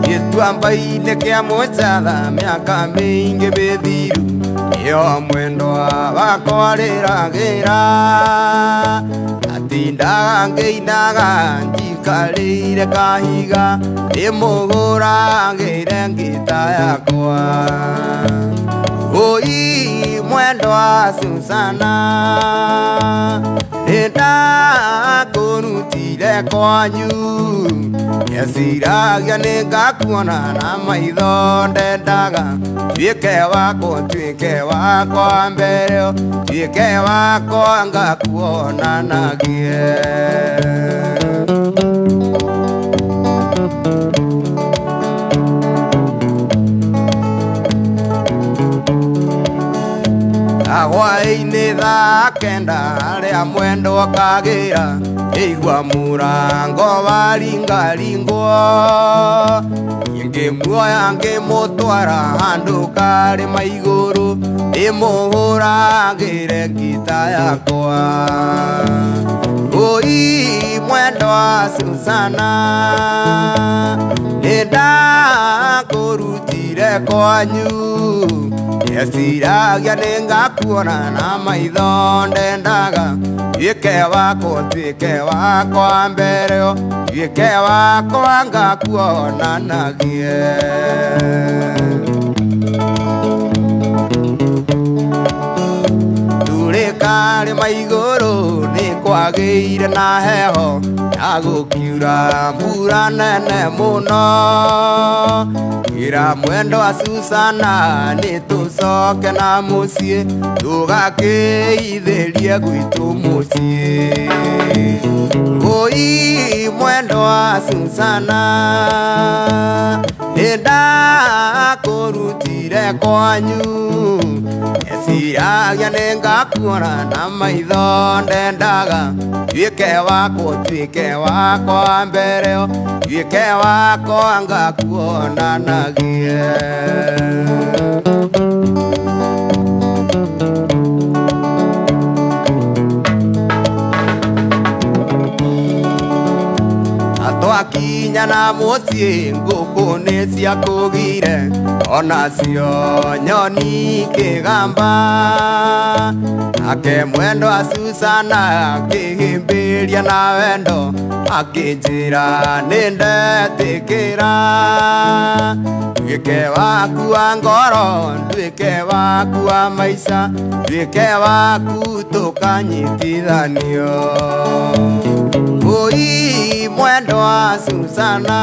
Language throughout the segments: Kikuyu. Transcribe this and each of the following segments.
Gĩtuamba-inĩ kĩa Mũcatha mĩaka mĩingĩ mĩthiru, nĩyo mwendwa wakwa rĩragĩra. Atindaga ngĩinaga njikarĩire kahiga, ndĩmũhũragĩre ngita yakwa. Ũi mwendwa Susana, nĩndakũrutire kwanyu, ndeciragia nĩngakuona na maitho, ndendaga tuĩke wakwa, tuĩke wakwa mbere, tuĩke wakwa ngakuonanagie. Hwaĩ-inĩ thaa kenda harĩa mwendwa kagĩra, igua mũrango waringaringwo, ngĩmuoya ngĩmũtwara handũ karĩma igũrũ, ndĩmũhũragĩre ngita yakwa. Ũi mwendwa Susana, nĩndakũrutire kwanyu, ndeciragia nĩngakuona na maitho, ndendaga tuĩke wakwa, tuĩke wakwa mbere, tuĩke wakwa ngakuonanagie. Tũrĩ karĩma igũrũ nĩkwagĩire na heho, na gũkiura mbura nene mũno. Ĩra mwendwa Susana nĩtũcoke na mũciĩ, tũgakĩithĩrie gwitũ mũciĩ. Ũi mwendwa Susana, nĩndakũrutire kwanyu, ndeciragia nĩngakuona na maitho, ndendaga tuĩke wakwa, tuĩke wakwa mbere, tuĩke wakwa ngakuonanagie. Twakinya na mũciĩ ngũkũ nĩciakũgire, onacio nyoni ikĩgamba. Nake mwendwa Susana akĩhĩmbĩria na wendo, akĩnjĩra nĩndetĩkĩra. Nduĩke waku wa ngoro, nduĩke waku wa maica, nduĩke waku tũkanyitithanio. Ũi mwendwa Susana,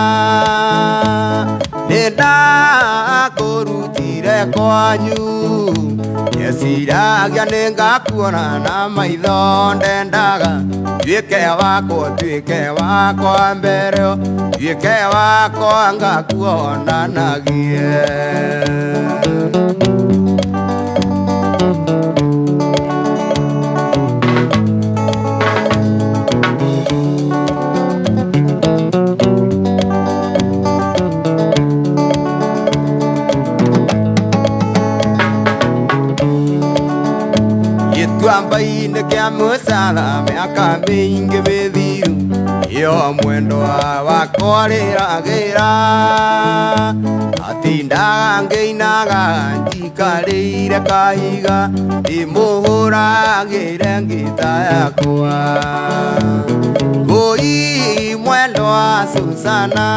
nĩndakũrutire kwanyu, ndeciragia nĩngakuona na maitho, ndendaga tuĩke wakwa, tuĩke wakwa mbere, tuĩke wakwa ngakuonanagie. Gĩtuamba-inĩ kĩa Mũcatha mĩaka mĩingĩ mĩthiru, nĩyo mwendwa wakwa rĩragĩra. Atindaga ngĩinaga njikarĩire kahiga, ndĩmũhũragĩre ngita yakwa. Ũi mwendwa Susana,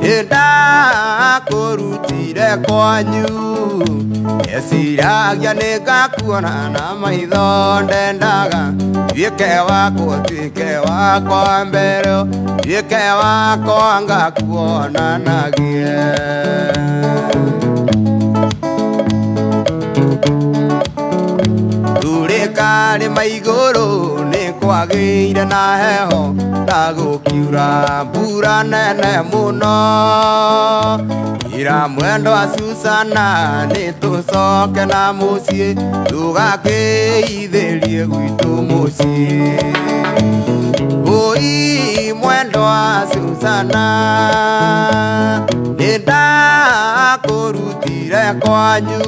nĩndakũrutire kwanyu, ndeciragia nĩngakuona na maitho, ndendaga tuĩke wakwa, tuĩke wakwa mbere, tuĩke wakwa ngakuonanagie. Tũrĩ karĩma igũrũ nĩkwagĩire na heho, na gũkiura mbura nene mũno. Ira mwendo wa Susana nĩ tũcoke na mũciĩ tũgakĩithĩrie gwitũ mũciĩ. Oi mwendo wa Susana nĩ ndakũrutire kwanyu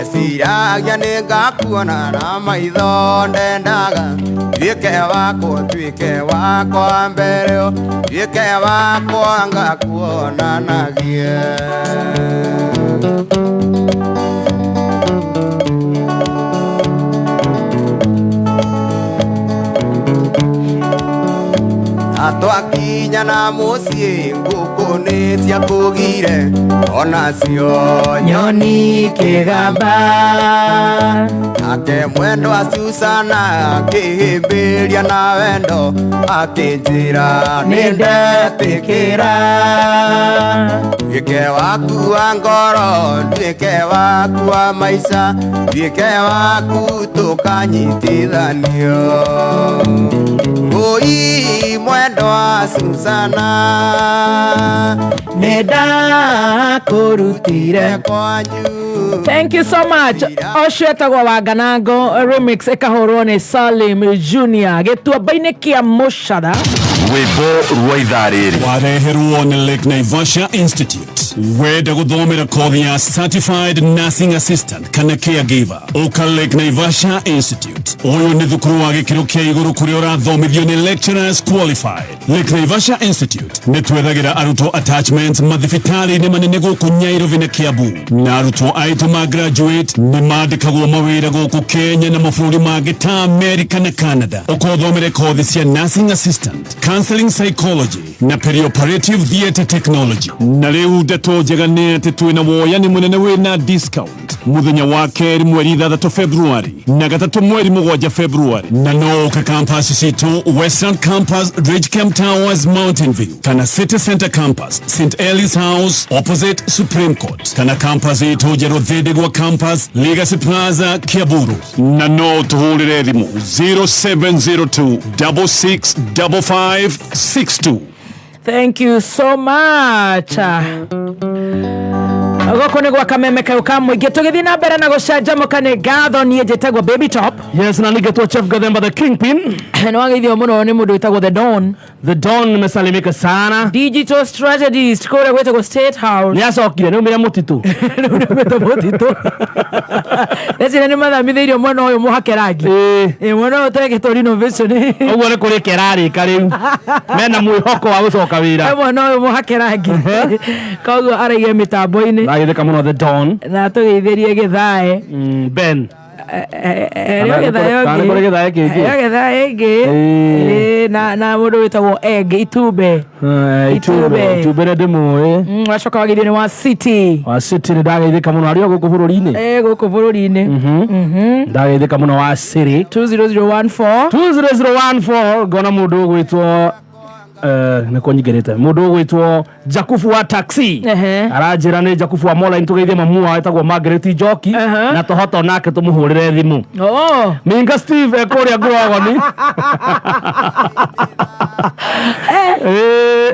eciragia nĩ ngakuona na maitho ndendaga tuĩke wakwa tuĩke wakwa mbere tuĩke wakwa ngakuonanagie. Twakinya na mũciĩ ngũkũ nĩ ciakũgire onacio nyoni kĩgamba. Ake mwendo wa Susana akĩhĩmbĩria na wendo akĩnjĩra nĩ ndetĩkĩra nduĩke waku wa ngoro nduĩke waku wa maica nduĩke waku tũkanyitithanio. Oi mwendo wa Susana nĩ ndakũrutire kwanyu. Thank you so much. Ũcio etagwo Wanganango remix ĩkahũrwo nĩ Salim Junior gĩtuamba-inĩ kĩa Mũcara. Rwĩmbo rwa ithaa rĩrĩ wareherwo nĩ Lake Naivasha Institute. Wenda gũthomera kothi ya Certified Nursing Assistant kana Caregiver, ũka Lake Naivasha Institute. Ũyũ nĩ thukuru wa gĩkĩro kĩa igũrũ kũrĩa ũrathomithio nĩ lecturers qualified. Lake Naivasha Institute nĩ twethagĩra arutwo attachments mathibitarĩ-inĩ manene gũkũ Nyairobi na Kiambu, na arutwo aitũ ma graduate nĩ mandĩkagwo mawĩra gũkũ Kenya na mabũrũri mangĩ ta America na Canada. Ũkothomere kothi cia nursing assistant, counseling psychology na perioperative theatre technology. Na rĩu ndeto njega nĩ atĩ twĩna woyani mũnene wĩna discount muthenya wa kerĩ mweri 6 February na 3 mweri 7 February, na no ũke campus citũ Western Campus, Ridgecamp Towers, Mountain View, kana City Center Campus, St Eli's House opposite Supreme Court, kana campus itũ njerũ Thindigua Campus, Legacy Plaza, Kiaburu, na no tũhũrĩre thimũ 0702 6655 62. Thank you so much. Gũkũ nĩ gwa kameme kayũ ka mũingĩ tũgĩthiĩ na mbere na gũcanjamũka nĩ ngatho. Niĩ njĩtagwo Baby Top. Yes, na nigetwo Chef Gathemba the Kingpin. Nĩ wageithio mũno nĩ mũndũ wĩtagwo The Don. The Don, nimesalimika sana. Digital strategist kũrĩa gwĩtagwo State House. Nĩ acokire, nĩ umire mũtitũ. Rĩu nĩ ũmĩte mũtitũ. Ndeciria nĩ mathamithĩirio mwena ũyũ mũhake rangi. Ĩ, mwena ũyũ twekĩtwo renovation. Ũguo nĩ kũrĩka ĩrarĩka rĩu. Mena mwĩhoko wa gũcoka wĩra. Mwena ũyũ mũhake rangi, koguo araige mĩtambo-inĩ. Ndagĩthĩka mũno The Don. Na tũgeithĩrie gĩthae. Ben. Ĩrĩo gĩthae. Kana nĩ kũrĩ gĩthae kĩngĩ? Ĩrĩo gĩthae ĩngĩ. Ĩ, na mũndũ wĩtagwo Egg Itumbe. Itumbe. Itumbe nĩ ndĩmũĩ. Wacoka wageithio nĩ wa City. Wa City nĩ ndageithĩka mũno arĩ o gũkũ bũrũri-inĩ. Ĩ, gũkũ bũrũri-inĩ. Ndageithĩka mũno wa City. 20014. 20014 ngona mũndũ ũgwĩtwo nĩ kũnyingĩrĩte mũndũ ũgwĩtwo Jakubu wa taxi. Aranjĩra nĩ Jakubu wa Mola tũgeithie mamu wao etagwo Margaret Njoki na tohoto nake tũmũhũrĩre thimũ. Oh. Minga Steve ekũrĩa ngurogoni.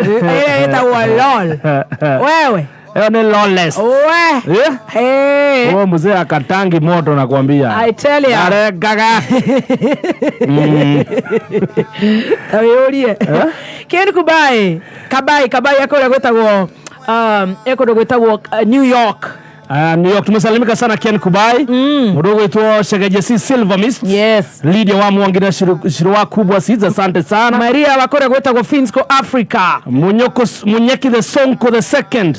Ĩrĩa ĩtagwo LOL. Wewe. Ĩyo nĩ lawless. We. Eh? Hey. Huo mzee akatangi moto nakwambia. I tell ya. Arengaga. Ta wĩyũrie. Ken Kubai. Kabai Kabai ekũrĩa gwĩtagwo ekũndũ gwĩtagwo New York. New York tumesalimika sana Ken Kubai. Mũndũ ũgwĩtwo Shegeje C Silver Mist. Yes. Lydia wa Mwangi na Shiru wa Kubwa Seeds, asante sana. Maria wa kũrĩa gwĩtagwo Finsco Africa. Munyoko Munyeki the Sonko the second.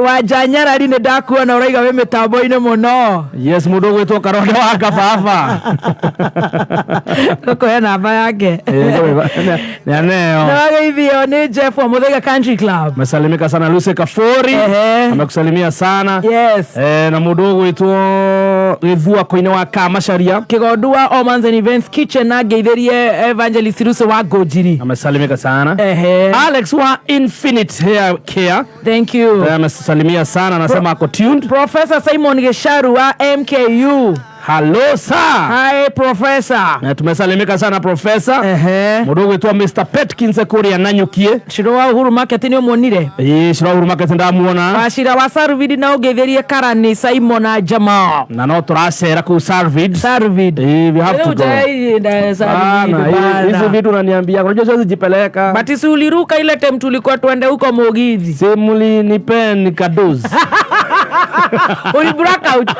Wa Janyarari nĩ ndakuona ũraiga wĩ mĩtambo-inĩ mũno. Yes, mũndũ ũgwĩtwo Karonde wa Kababa. Ngũkũhe namba yake. Nĩ aneo. Nĩ wageithio nĩ Jeff wa Muthaiga Country Club. Amesalimika sana Lucy Kafori. Amekusalimia sana. Yes. Na mũndũ ũgwĩtwo Gĩthua koine wa Kamacharia. Kĩgondu wa Omans and Events Kitchen na ngeithĩrie Evangelist Russo wa Ngũnjiri. Amesalimika sana. Alex wa Infinite Hair Care. Thank you. Amesalimia sana, anasema ako tuned. Professor Simon Gesharu wa MKU. Hello sir. Hi professor. Na tumesalimika sana professor. Ehe. Mundu ugwitwo Mr Petkins kuria Nanyukie. Ciro wa Uhuru Market nĩ ũmuonire? Ĩĩ, Ciro wa Uhuru Market ndamuona. Wacira wa Sarvid na ũngeithĩrie Karani Simon na Jamaa. Na no turacera kuu Sarvid. Sarvid. Ĩĩ, we have to go. Sarvid. Bana, hizi vitu unaniambia, unajua siwezi jipeleka. But si uliruka ile time tulikuwa tuende huko Mugithi. Si mlinipe nikadoze. Uli blackout.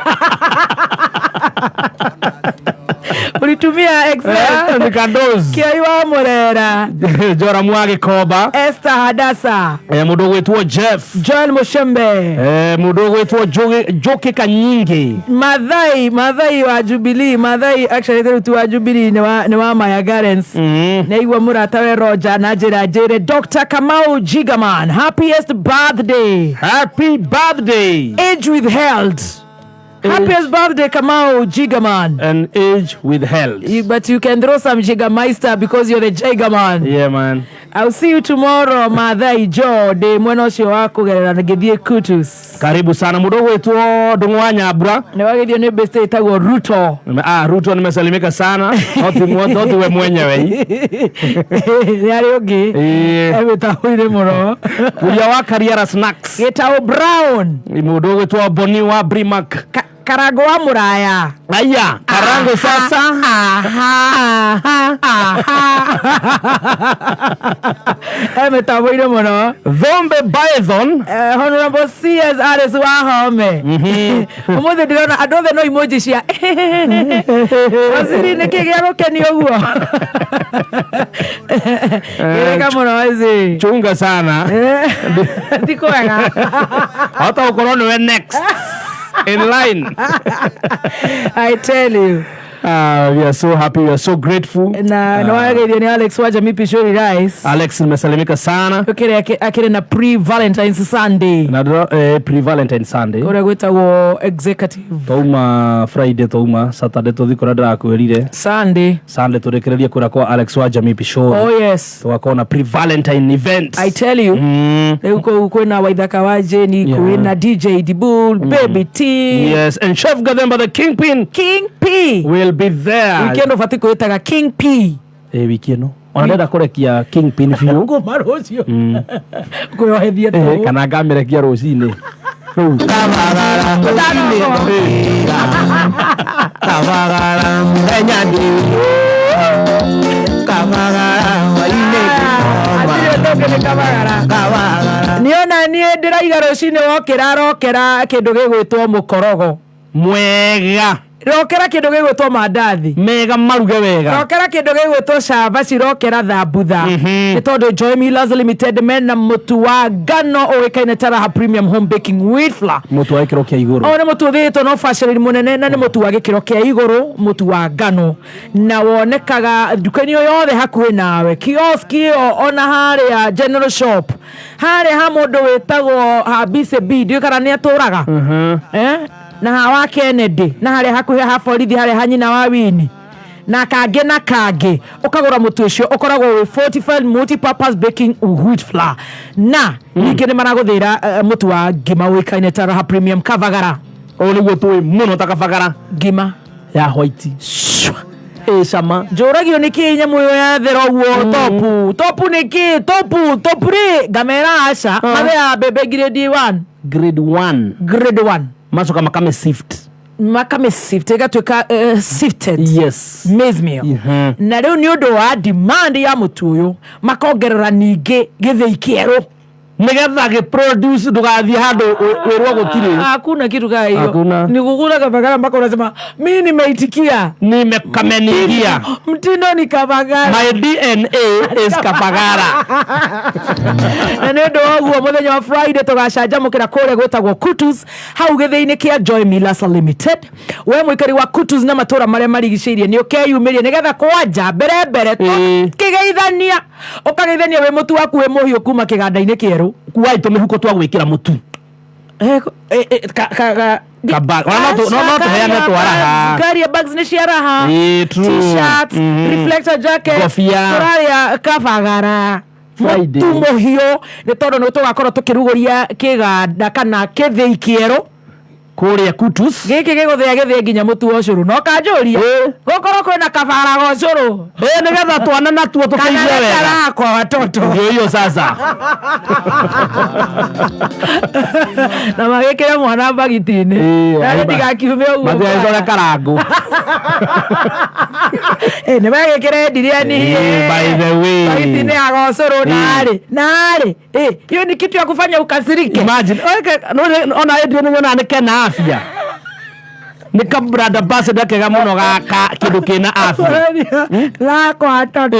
Ulitumia Excel. Nikadoze. Kiai wa Murera. Joramu wa Gĩkomba. Esther Hadasa. Mũndũ ũgwĩtwo Jeff. Joel Mushembe. Mũndũ ũgwĩtwo Njoki Kanyingi. Mathai wa Jubilee. Mathai actually rĩu ti wa Jubilee, nĩ wa Maya Gardens. Nĩaigua mũrata we Roger na njĩra njĩre Dr. Kamau Jigaman, happiest birthday. Happy birthday. Age with health. Happiest birthday, Kamau Jigaman. And age with health. But you can throw some Jigameister because you're the Jigaman. Yeah, man. I'll see you tomorrow, Mathai Joe. De mwena ũcio wa kũgerera ngĩthiĩ Kutus. Karibu sana. Mũndũ ũgwĩtwo Ndung'u wa Nyambura. Nĩ wageithio nĩ best ĩtagwo Ruto. Ruto nimesalimika sana. Not we mwenyewe. Nĩ arĩ ũngĩ. Emĩtahũire mũno. Kuria wa Kariara Snacks. Gĩtaũ Brown. Mũndũ ũgwĩtwo Boni wa Brimac. Karango wa Muraya. Aya, karango sasa. Aha, aha. Emĩtahũire mũno. Thombe Python. Honorable CS Alice Wahome. Ũmũthĩ ndĩrona andũ othe no emoji cia waziri, nĩkĩ gĩa gũkenia ũguo? Gĩrĩka mũno waziri. Chunga sana. Ti kwega. Hata ukorwo niwe next in line. I tell you. We are so happy, we are so grateful. Na nĩ wageithio nĩ Alex wa Jamii Pishori Rice. Alex nimesalimika sana. Ũkĩrĩ akĩrĩ na pre-Valentine's Sunday. Na pre-Valentine Sunday. Ũrĩa gwĩtagwo executive. Twauma Friday, twauma Saturday, tũthiĩ kũrĩa ndĩrakwĩrire. Sunday. Sunday tũrĩkĩrĩrie kũrĩa kwa Alex wa Jamii Pishori. Oh yes. Tũgakorwo na pre-Valentine event. I tell you. Rĩu kũu kwĩna Waithaka wa Jeni, kwĩna DJ Dibul, Baby T. Yes, and Chef Gathemba the Kingpin. King P. Will be there. Wiki ĩno ũbatiĩ kwĩtaga King P. Wiki ĩno. Ona ndĩrenda kũrekia Kingpin biũ. Kuma rũciũ. Kwĩyohethie tũ. Kana ngamĩrekia rũcinĩ. Rũu. Kabagara Kabagara mũthenya ndĩ Kabagara hwainĩ Hatirĩ ũndũ ũngĩ nĩ Kabagara. Kabagara. Nĩona niĩ ndĩraiga rũcinĩ wokĩra rokera kĩndũ gĩgwĩtwo mũkorogo. Mwega. Rokera kĩndũ gĩgwĩtwo mandathi. Mega maruge wega. Rokera kĩndũ gĩgwĩtwo cabaci, rokera thambutha. Nĩ tondũ Joy Millers Limited mena mũtu wa ngano ũĩkaine ta Raha Premium Home Baking Wheat Flour. Mũtu wa gĩkĩro kĩa igũrũ. O nĩ mũtu ũthĩĩtwo na ũbacĩrĩri mũnene na nĩ mũtu wa gĩkĩro kĩa igũrũ, mũtu wa ngano. Na wonekaga nduka-inĩ o yothe hakuhĩ nawe, kiosk ĩyo ona harĩa general shop, harĩa ha mũndũ wĩtagwo ha BCB, ndiũĩ kana nĩ atũraga. Na ha wa Kennedy, na harĩa hakuhĩ ha borithi, harĩa ha nyina wa Winnie. Na kangĩ na kangĩ ũkagũra mũtu ũcio ũkoragwo wĩ fortified multi-purpose baking wheat flour. Na ningĩ nĩ maragũthĩra mũtu wa ngima ũĩkaine ta Raha Premium Kabagara. Ũyũ nĩguo tũĩ mũno ta Kabagara. Ngima ya white. Ĩ cama. Njũragio nĩ kĩ nyamũ ĩyo yathera ũguo topu. Topu nĩ kĩ? Topu, topu rĩ, ngamera aca. Mathĩaga mbembe grade 1. Grade 1. Grade 1. Macoka makame sift. Makame sift, ĩgatuĩka sifted. Yes. Maize meal. Na rĩu nĩ ũndũ wa demand ya mũtu ũyũ makongerera ningĩ gĩthĩi kĩerũ. Nĩgetha gĩ-produce ndũgathiĩ handũ wĩrwo gũtirĩ. Hakuna kitu kaa hiyo. Hakuna. Ni kukula Kabagara mpaka unasema mimi nimeitikia. Nimekamenigia. Mtindo ni Kabagara. My DNA is Kabagara. Na nĩ ũndũ wa ũguo mũthenya wa Friday tũgacanjamũkĩra kũrĩa gwĩtagwo Kutus hau gĩthĩi-inĩ kĩa Joy Millers Limited. We mũikari wa Kutus na matũra marĩa marigicĩirie nĩ ũkeyumĩrie nĩgetha kwanja mbere mbere tũkĩgeithania. Ũkageithania wĩ mũtu waku wĩ mũhiũ kuma kĩganda-inĩ kĩerũ. Kuai tũmĩhuko twa gwĩkĩra mũtu. No tũheane twaraha. Carrier bags nĩ cia raha. T-shirts, reflector jackets, Ngobia. tũrarĩa Kabagara. Friday. Mũtu mũhiũ nĩ tondũ nĩ tũgakorwo tũkĩrugũria kĩganda kana kĩthĩi kĩerũ. Kũrĩa Kutus. Gĩkĩ gĩgũthĩa gĩthĩe nginya mũtu wa ũcũrũ no kanjũria gũkorwo kwĩna kabara ga ũcũrũ. Ĩ, nĩgetha twana natuo kana tũkĩigue wega. gĩkaraa kwa watoto. Ndio hiyo sasa. Na magĩkĩre mwana mbagiti-inĩ Ĩ, na aiba. ndigakiume ũguo. Matigacore karangũ. Ĩ, nĩ magĩkĩre ndiriani. Ĩ, by the way. Mbagiti-inĩ ya gocũrũ. Ĩ. Narĩ narĩ ĩ, hiyo ni kitu ya kufanya ukasirike. Imagine. Oke, ona Adrian nyonaga nĩ kena afya. Nĩ ka brand ambassador kega mũno ga ka kĩndũ kĩna afya. Lakwa watoto.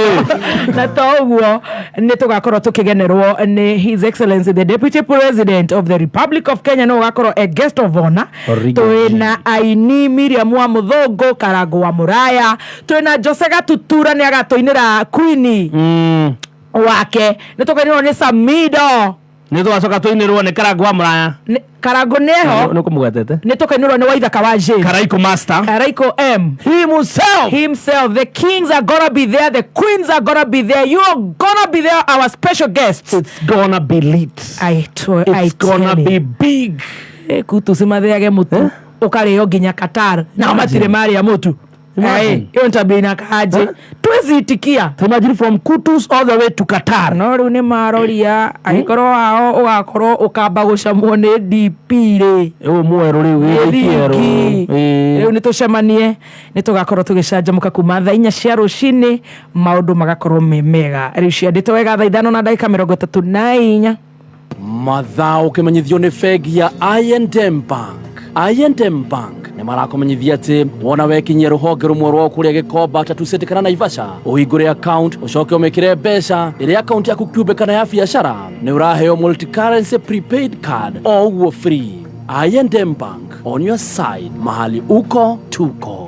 Na to ũguo nĩ tũgakorwo tũkĩgenerwo nĩ His Excellency the Deputy President of the Republic of Kenya, no ũgakorwo a guest of honor. Original. Twĩna aini Miriam wa Mũthũngũ, Karangũ wa Mũraya, twĩna Jose Gatutura nĩ agatũinĩra Queen wake, nĩ tũkainĩrwo nĩ Samido. Nĩ tũgacoka tũinĩrwo nĩ Karangũ wa Mũraya. Karangũ nĩeho. Nĩ kũmũgwetete. Nĩ tũkainĩrwo nĩ Waithaka wa Jane. Karaiko Master. Karaiko M himself. Himself. The kings are gonna be there, the queens are gonna be there, you are gonna be there, our special guests. It's gonna be lit. I It's gonna tell you. be big. Kutu cimathĩage mũtu ũkarĩo nginya Qatar nao matirĩ marĩa mũtu. Imagine. Ĩyo nĩ tabia inakaaje twĩcitikia. So imagine from Kutus all the way to Qatar. No rĩu nĩ maroria angĩkorwo wao ũgakorwo ũkamba gũcamwo nĩ DP rĩ. Ũyũ mwerũ rĩu gĩkĩ kĩerũ. Ĩ, rĩu nĩ tũcemanie, nĩ tũgakorwo tũgĩcanjamũka kuma thaa 4 cia rũcinĩ, maũndũ magakorwo me mega. Rĩu ciandĩtwo wega thaa 5:34. Mathaa ũkĩmenyithio nĩ bengi ya I&M Bank. I&M Bank nĩ marakũmenyithia atĩ wona wekinyia rũhonge rũmwe rwao kũrĩa Gĩkomba, Tatu City kana Naivasha, ũhingũre account ũcoke ũmĩkĩre mbeca ĩrĩa account yaku kĩũmbe kana ya biacara, nĩ ũraheo multi-currency prepaid card o ũguo free. I&M Bank, on your side, mahali uko tuko.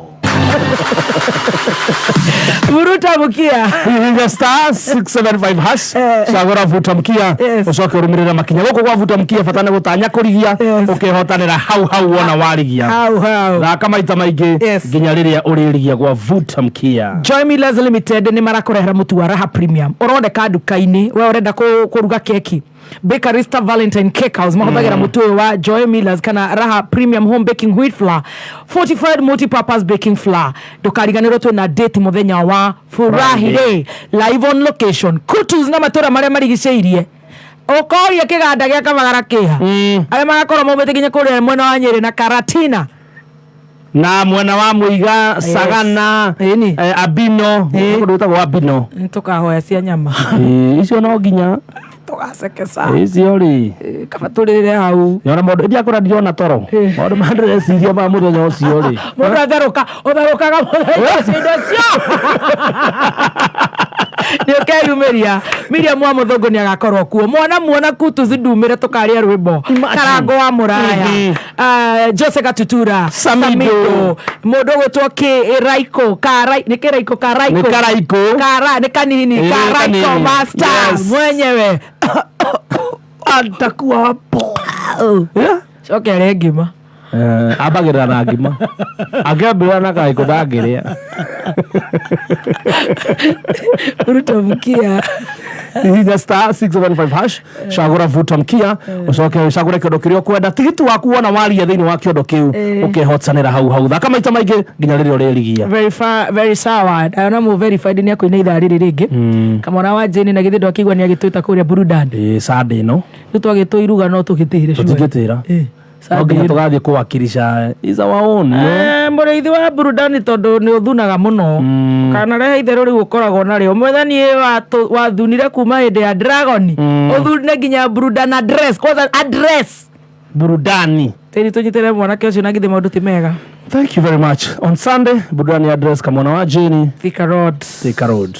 Vuruta mkia. Hihinya *675# cagũra vuta mkia. Yes. Ũcoke ũrũmĩrĩre makinya gũkũ gwa vuta mkia, bata nĩ gũtanya kũrigia. Yes. Ũkehotanĩra hau hau wona warigia. Hau hau. Thaka maita maingĩ Yes. nginya rĩrĩa ũrĩrigia gwa vuta mkia. Joy Millers Limited nĩ marakũrehera mũtu wa Raha Premium ũroneka nduka-inĩ. We ũrenda kũruga keki, Bakerista Valentine Cake House mahũthagĩra mũtu ũyũ wa Joy Millers kana Raha Premium Home Baking Wheat Flour, fortified multi-purpose baking flour. Ndũkariganĩrwo twĩna date mũthenya wa Furahi Day, live on location Kutus na matũra marĩa marigicĩirie. Ũkoria kĩganda gĩa Kamagara kĩha, arĩa magakorwo maumĩte nginya kũrĩa mwena wa Nyĩrĩ na Karatina Na mwena wa Mũiga, Sagana. Ĩni. Abino. Kũndũ gwĩtagwo Abino. Nĩ tũkahoya cia nyama. Icio no nginya Tũgacekesa. Icio rĩ. Kaba tũrĩrĩre hau. Yona maũndũ ndiakũra ndirona toro, maũndũ ma ndĩreciria ma mũthenya ũcio rĩ. Mũndũ atherũka ũtherũkaga mũthenya ũcio indo cio nĩ ũkeyumĩria. Miriam wa Mũthũngũ nĩ agakorwo kuo, mwana muona Kutus ndumĩre tũkarĩa rwĩmbo. Karangũ wa Mũraya, Jose Gatutura. Samido. Mũndũ ũgwĩtwo Kĩraiko Karai, nĩ Kĩraiko Karaiko. Nĩ Karaiko. Kara nĩ kanini. Ĩ, Karaiko kanini. Master. Yes. Mwenyewe. Atakuwa hapo. Coke arĩe ngima. Ambagĩrĩra na ngima, angĩambĩrĩra na karaiko ndangĩrĩa. Ruto mkia. Hihinya *675# cagũra vuta mkia, ũcoke ũcagũre kĩondo kĩrĩa ũkwenda. Tigiti waku wona waria thĩinĩ wa kĩondo kĩu, ũkehotanĩra hau hau. Thaka maita maingĩ nginya rĩrĩa ũrĩrigia. Very far, very sawa. Ona mu verified nĩ akũina ithaa rĩrĩ rĩngĩ. Kamwana wa Jane na githĩ ndwakĩigua nĩ agĩtwĩta kũrĩa burudani. Ĩ, Sunday ĩno. Rĩu twagĩtwo iruga no tũgĩtĩire. Tũtingĩtĩra. No nginya tũgathiĩ kũwakilisha, is our own, no? Mũrĩithi wa burudani tondũ nĩ ũthunaga mũno kana rehe itherũ rĩu ũkoragwo narĩo mwethani wathunire kuma hĩndĩ ya dragon, ũthune nginya burudani address, kwanza address. Burudani. Tĩri tũnyitĩre mwanake ũcio na githĩ maũndũ ti mega. Thank you very much. On Sunday, burudani address, kamwana wa Jane. Thika Road. Thika Road.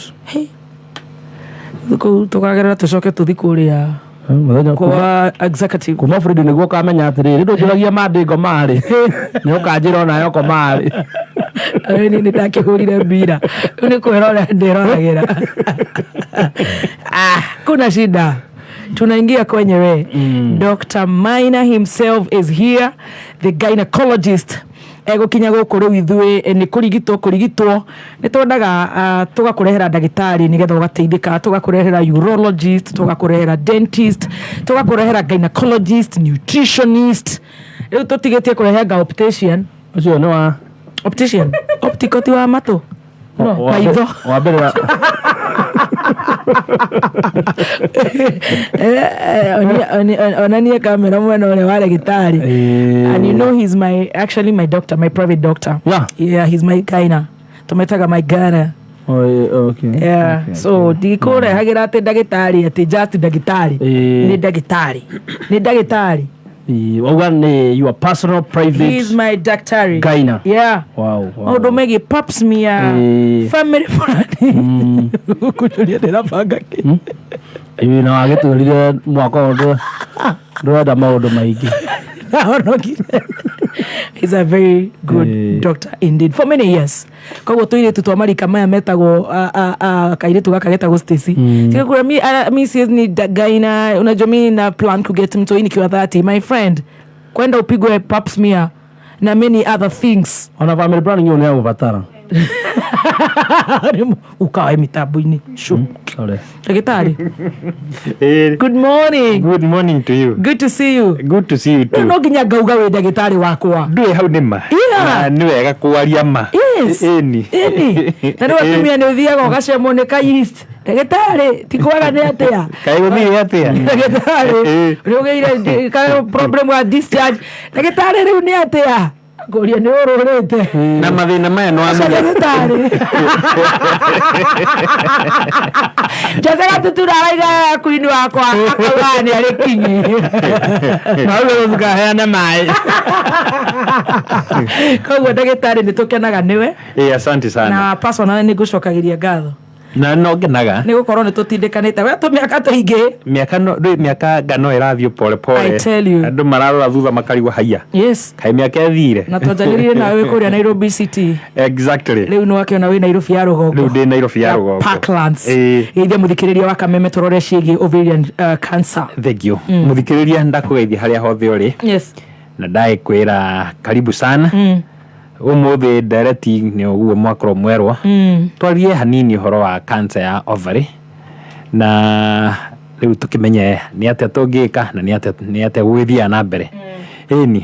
Kũu tũkagerera tũcoke tũthi kũrĩa Mũthenya kwa executive. Kuma Fredi nĩguo ũkamenya atĩrĩrĩ ndũnjũragia mandĩngo marĩ nĩ ũkanjĩra onayo ko marĩ. Rĩu niĩ nĩndakĩhũrire mbira, rĩu nĩ kwĩrora ndĩroragĩra. Ah, kuna shida, tunaingia kwenyewe. Dr. Maina himself is here, the gynecologist egũkinya gũkũ rĩu ithuĩ nĩ kũrigitwo kũrigitwo nĩ twendaga tũgakũrehera ndagĩtarĩ nĩgetha ũgateithĩka, tũgakũrehera urologist, tũgakũrehera dentist, tũgakũrehera gynecologist, nutritionist. Rĩu tũtigĩtie kũrehenga optician. Ũcio nĩ wa Optician. Optical ti wa matũ. No, maitho. Wa mbere wa Onanie kamera mwena ũrĩa wa ndagĩtarĩ. And you know he's my actually my doctor, my private doctor. Yeah. Yeah, he's my gyna. Tumetaga my gyna. Oh, okay. Yeah. Okay, so ndikũrehagĩra atĩ ndagĩtarĩ atĩ just ndagĩtarĩ. Nĩ ndagĩtarĩ. Nĩ ndagĩtarĩ. Wauga nĩ your personal private He is my daktari. Gyna. Yeah. Wow. Maũndũ megiĩ pap smear, family planning. Kũnjũria ndĩrabanga kĩ. Ĩĩ, na wagĩtwĩrire mwaka ũyũ ndũrenda maũndũ maingĩ. Ahonokire. He's a very good doctor indeed for many years. Koguo tũirĩtu twa marika maya metagwo kairĩtu gaka getagwo Stacy. Tigakura mi siwezi ni gyna, unajua mi na plan ku get mtoi nikiwa 30 my friend. Kwenda upigwe pap smear na many other things. Ona family planning ĩyo nĩ ya gũbatara. Ukawa mitambo-inĩ. Sure. Sorry. Ndagĩtarĩ. Good morning. Good morning to you. Good to see you. Good to see you too. No nginya ngauga wĩ ndagĩtarĩ wakwa. Ndũĩ hau nĩ ma. Yeah. Na nĩ wega kwaria ma. Yes. Ĩni. Ĩni. Na rĩu atumia nĩ ũthiaga ũgacemwo nĩ ka yeast. Ndagĩtarĩ ti kwaga nĩ atĩa. Kaĩ gũthiĩ atĩa? Ndagĩtarĩ nĩ ũgĩire ka problem wa discharge. Ndagĩtarĩ rĩu nĩ atĩa? Ngũria nĩ ũrũrĩte. Na mathĩna maya nĩ wamenya. Ndagĩtarĩ. Jose Gatutura araiga queen wakwa akauga nĩ arĩ kinyi. Na ũguo ũkaheana maĩ. Koguo ndagĩtarĩ nĩ tũkenaga nĩwe. Ĩĩ, asante sana. Na personally nĩ ngũcokagĩria ngatho. Na no ngenaga. Nĩ gũkorwo nĩ tũtindĩkanĩte we tũmĩaka tũingĩ. Mĩaka no ndũĩ mĩaka ngano ĩrathiĩ pole pole. I tell you. Andũ mararora thutha makarigwo haiya. Yes. Kaĩ mĩaka ĩthire. Na twanjanĩrire nawe wĩ kũrĩa Nairobi City. Exactly. Rĩu nĩ wakĩona wĩ Nairobi ya rũgongo. Rĩu ndĩ Nairobi ya rũgongo. Parklands. Ĩĩ. Geithia mũthikĩrĩria wa Kameme tũrore ciĩgiĩ ovarian cancer. Thank you. Mũthikĩrĩria ndakũgeithia harĩa hothe ũrĩ. Yes. Na ndagĩkwĩra karibu sana. Ũmũthĩ ndereti nĩ ũguo mwakorwo mwerwo. Twarie hanini ũhoro wa cancer ya ovary. Na rĩu tũkĩmenye nĩ atĩa tũngĩka na nĩ atĩa gũgĩthiaga na mbere. Ĩni.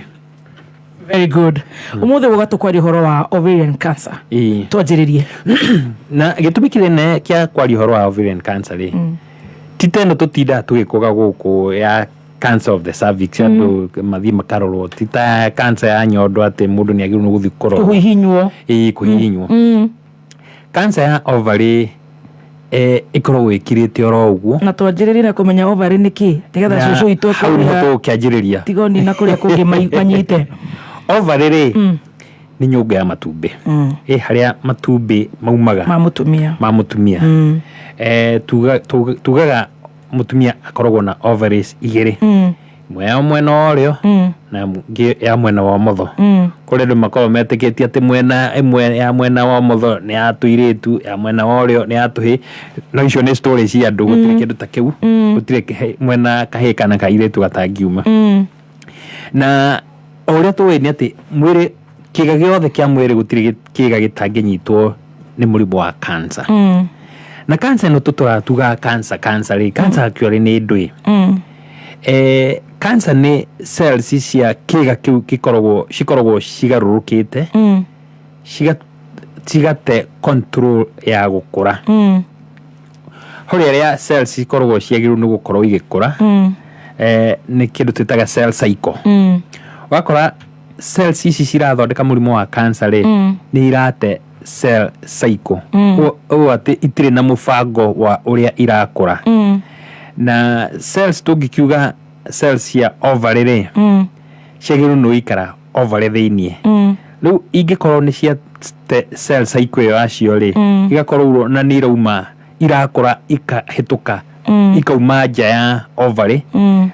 Very good. Ũmũthĩ ũga tũkwaria ũhoro wa ovarian cancer. Ĩĩ. Twanjĩrĩrie. Na gĩtũmi kĩnene kĩa kwaria ũhoro wa ovarian cancer rĩ, ti ta ĩno tũtindaga tũgĩkũga gũkũ ya cancer of the cervix andũ mathiĩ makarorwo, ti ta cancer ya nyondo atĩ mũndũ nĩ agĩrĩirwo nĩ gũthiĩ kũrorwo. Kũhihinywo. Ĩĩ, kũhihinywo. Cancer ya ovary ĩkoragwo ĩkirĩte oro ũguo. Na twanjĩrĩrie na kũmenya ovary nĩ kĩ nĩgetha cũcũ witũ hau nĩho tũgũkĩanjĩrĩria. Tigoni na kũrĩa kũngĩ manyite. Ovary rĩ nĩ nyũngũ ya matumbĩ. Ĩ harĩa matumbĩ maumaga. Ma mũtumia. Ma mũtumia. Tugaga mũtumia akoragwo na ovaries igĩrĩ. Ĩmwe ya mwena wa ũrĩo na ĩngĩ ya mwena wa ũmotho. Kũrĩ andũ makoragwo metĩkĩtie atĩ mwena ĩmwe ya mwena wa ũmotho nĩ ya tũirĩtu, ya mwena wa ũrĩo nĩ ya tũhĩĩ. No icio nĩ story cia andũ, gũtirĩ kĩndũ ta kĩu. Gũtirĩ mwena kahĩĩ kana kairĩtu gatangiuma. Na o ũrĩa tũĩ nĩ atĩ mwĩrĩ, kĩga gĩothe kĩa mwĩrĩ gũtirĩ kĩga gĩtangĩnyitwo nĩ mũrimũ wa cancer. Na cancer ĩno tũtũraga tugaga cancer, cancer rĩ, cancer actually nĩ ndũĩ. Cancer nĩ cells cia kĩga kĩu cikoragwo cigarũrũkĩte, cigate control ya gũkũra. Harĩ arĩa cells cikoragwo ciagĩrĩirwo nĩ gũkorwo igĩkũra, nĩ kĩndũ twĩtaga cell cycle. Ũgakora cells ici cirathondeka mũrimũ wa cancer rĩ, nĩ irate cell cycle. Ũũ atĩ itirĩ na mũbango wa ũrĩa irakũra. Na cells tũngĩkiuga cells cia ovary rĩ, ciagĩrĩirwo nĩ gũikara ovary thĩiniĩ. Rĩu ingĩkorwo nĩ cia cell cycle ĩyo yacio rĩ, igakorwo na nĩ irauma irakũra ikahĩtũka ikauma nja ya ovary,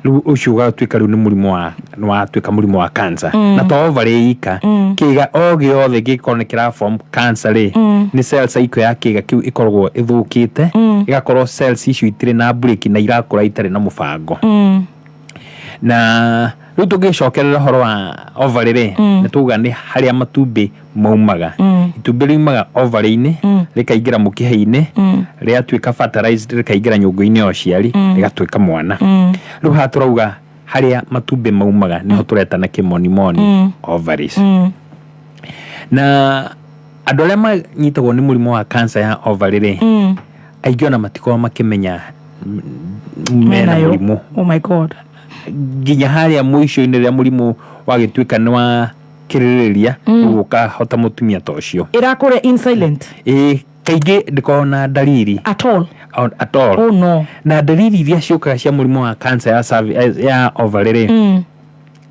rĩu ũcio ũgatuĩka rĩu nĩ mũrimũ wa, nĩ watuĩka mũrimũ wa cancer. Na to ovary ika, kĩga o gĩothe gĩkorwo nĩ kĩra form cancer rĩ, nĩ cell cycle ya kĩga kĩu ĩkoragwo ĩthũkĩte, ĩgakorwo cells icio itirĩ na breki na irakũra itarĩ na mũbango. Na rĩu tũngĩcokerera ũhoro wa ovary rĩ, nĩ tuga nĩ harĩa matumbĩ maumaga. Itumbĩ riumaga ovary-inĩ, rĩkaingĩra mũkiha-inĩ, rĩatuĩka fertilized, rĩkaingĩra nyũngũ-inĩ ya ũciari, rĩgatuĩka mwana. Rĩu haha tũrauga Harĩa matumbĩ maumaga nĩho tũreta na kĩmonimoni ovaries. Na andũ arĩa manyitagwo nĩ mũrimũ wa cancer ya ovary rĩ, aingĩ ona matikoragwo makĩmenya mena Menayo. mũrimũ Oh my God. Nginya harĩa mũico-inĩ rĩrĩa mũrimũ wagĩtuĩka nĩ wa kĩrĩrĩria, rĩu ũkahota mũtumia ta ũcio. Ĩrakũrĩa in silent. Ĩĩ, kaingĩ ndĩkoragwo na ndariri at all. At all. Oh no. Na ndariri iria ciũkaga cia mũrimũ wa cancer ya ovary rĩ,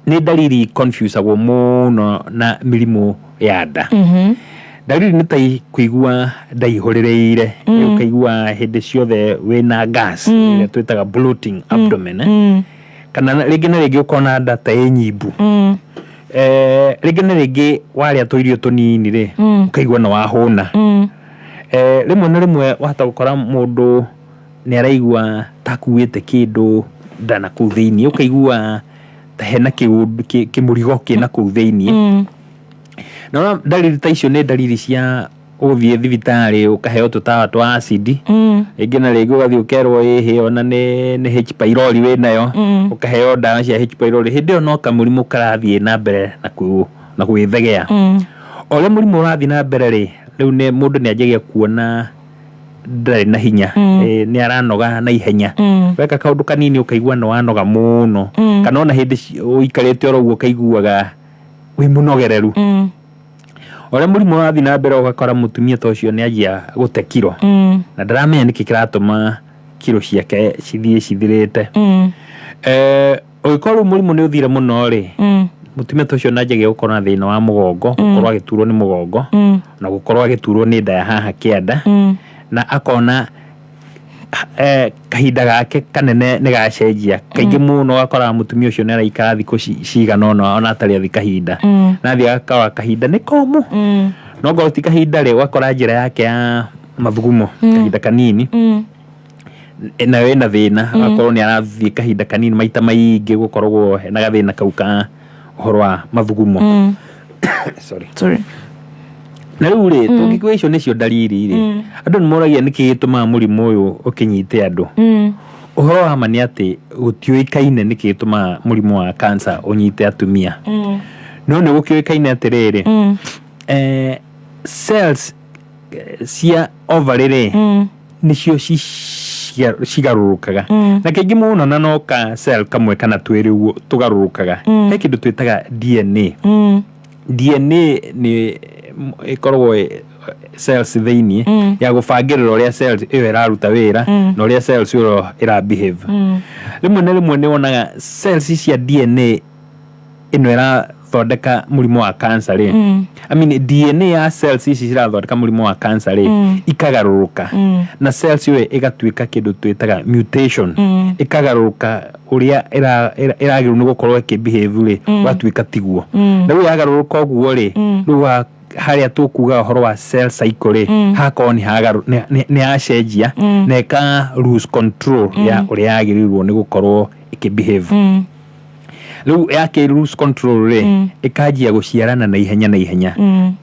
nĩ ndariri confusagwo mũno na mĩrimũ ya nda. Ndariri nĩ ta kũigua nda ihũrĩrĩire, ũkaigua hĩndĩ ciothe wĩna gas ĩrĩa twĩtaga bloating abdomen, eh? Kana rĩngĩ na rĩngĩ ũkona nda ta ĩ nyimbu. Rĩngĩ na rĩngĩ warĩa tũirio tũnini rĩ, ũkaigua nĩ wahũna. Rĩmwe na rĩmwe wahota gũkora mũndũ nĩ araigua ta akuĩte kĩndũ nda na kũu thĩiniĩ, ũkaigua ta hena kĩũndũ kĩmũrigo kĩna kũu thĩiniĩ. Na ona ndariri ta icio nĩ ndariri cia ũgũthiĩ thibitarĩ ũkaheo tũtawa twa acid. Rĩngĩ na rĩngĩ ũgathiĩ ũkerwo ĩhĩ ona nĩ H pylori wĩnayo, ũkaheo ndawa cia H pylori. Hĩndĩ ĩyo no kamũrimũ karathiĩ na mbere na gwĩthegea. O ũrĩa mũrimũ ũrathiĩ na mbere rĩ, rĩu nĩ mũndũ nĩ anjagia kuona ndarĩ na hinya, nĩ aranoga na ihenya. Weka kaũndũ kanini ũkaigua nĩ wanoga mũno, kana ona hĩndĩ ũikarĩte oro ũguo ũkaiguaga wĩ mũnogereru. O ũrĩa mũrimũ ũrathiĩ na mbere, ũgakora mũtumia ta ũcio nĩ anjia gũte kiro, na ndaramenya nĩkĩ kĩratũma kiro ciake cithiĩ cithirĩte. Ũngĩkorwo rĩu mũrimũ nĩ ũthire mũno rĩ, mũtumia ta ũcio nĩ anjagia gũkorwo na thĩna wa mũgongo, gũkorwo agĩturwo nĩ mũgongo na gũkorwo agĩturwo nĩ nda ya haha kĩanda, na akona kahinda gake kanene nĩ gacenjia. Kaingĩ mũno ũgakoraga mũtumia ũcio nĩ araikara thikũ cigana ũna ona atarĩ athi kahinda, na athiĩ agakora kahinda nĩ komũ. No ngorwo ti kahinda rĩ, ũgakora njĩra yake ya mathugumo kahinda kanini nayo ĩna thĩna, agakorwo nĩ arathiĩ kahinda kanini maita maingĩ, gũkoragwo na gathĩna kau ka ũhoro wa mathugumo. Sorry. Sorry. Na rĩu rĩ, tũngĩkiuga icio nĩcio ndariri rĩ, andũ nĩ moragia nĩkĩ gĩtũmaga mũrimũ ũyũ ũkĩnyite andũ. Ũhoro wa ma nĩ atĩ gũtiũĩkaine nĩkĩ gĩtũmaga mũrimũ wa cancer ũnyite atumia, no nĩ gũkĩũĩkaine atĩrĩrĩ, cells cia ovary rĩ, nĩcio cigarũrũkaga, na kaingĩ mũno na no ka cell kamwe kana twĩrĩ ũguo tũgarũrũkaga. He kĩndũ twĩtaga DNA. DNA nĩ ĩkoragwo cells thĩiniĩ ya gũbangĩrĩra ũrĩa cells ĩyo ĩraruta wĩra na ũrĩa cells ĩyo ĩra behave. Rĩmwe na rĩmwe nĩ wonaga cells cia DNA ĩno ĩrathondeka mũrimũ wa cancer rĩ, I mean, DNA ya cells ici cirathondeka mũrimũ wa cancer rĩ, ikagarũrũka, na cells ĩyo ĩgatuĩka kĩndũ twĩtaga mutation, ĩkagarũrũka ũrĩa ĩragĩrĩirwo nĩ gũkorwo ĩkĩ behave rĩ, ũgatuĩka tiguo. Na rĩu yagarũrũka ũguo rĩ, rĩu harĩa tũkuga ũhoro wa cell cycle rĩ, hakorwo nĩ yacenjia na ĩka lose control ya ũrĩa yagĩrĩirwo nĩ gũkorwo ĩkĩ behave. Rĩu yake lose control rĩ, ĩkanjia gũciarana na ihenya na ihenya.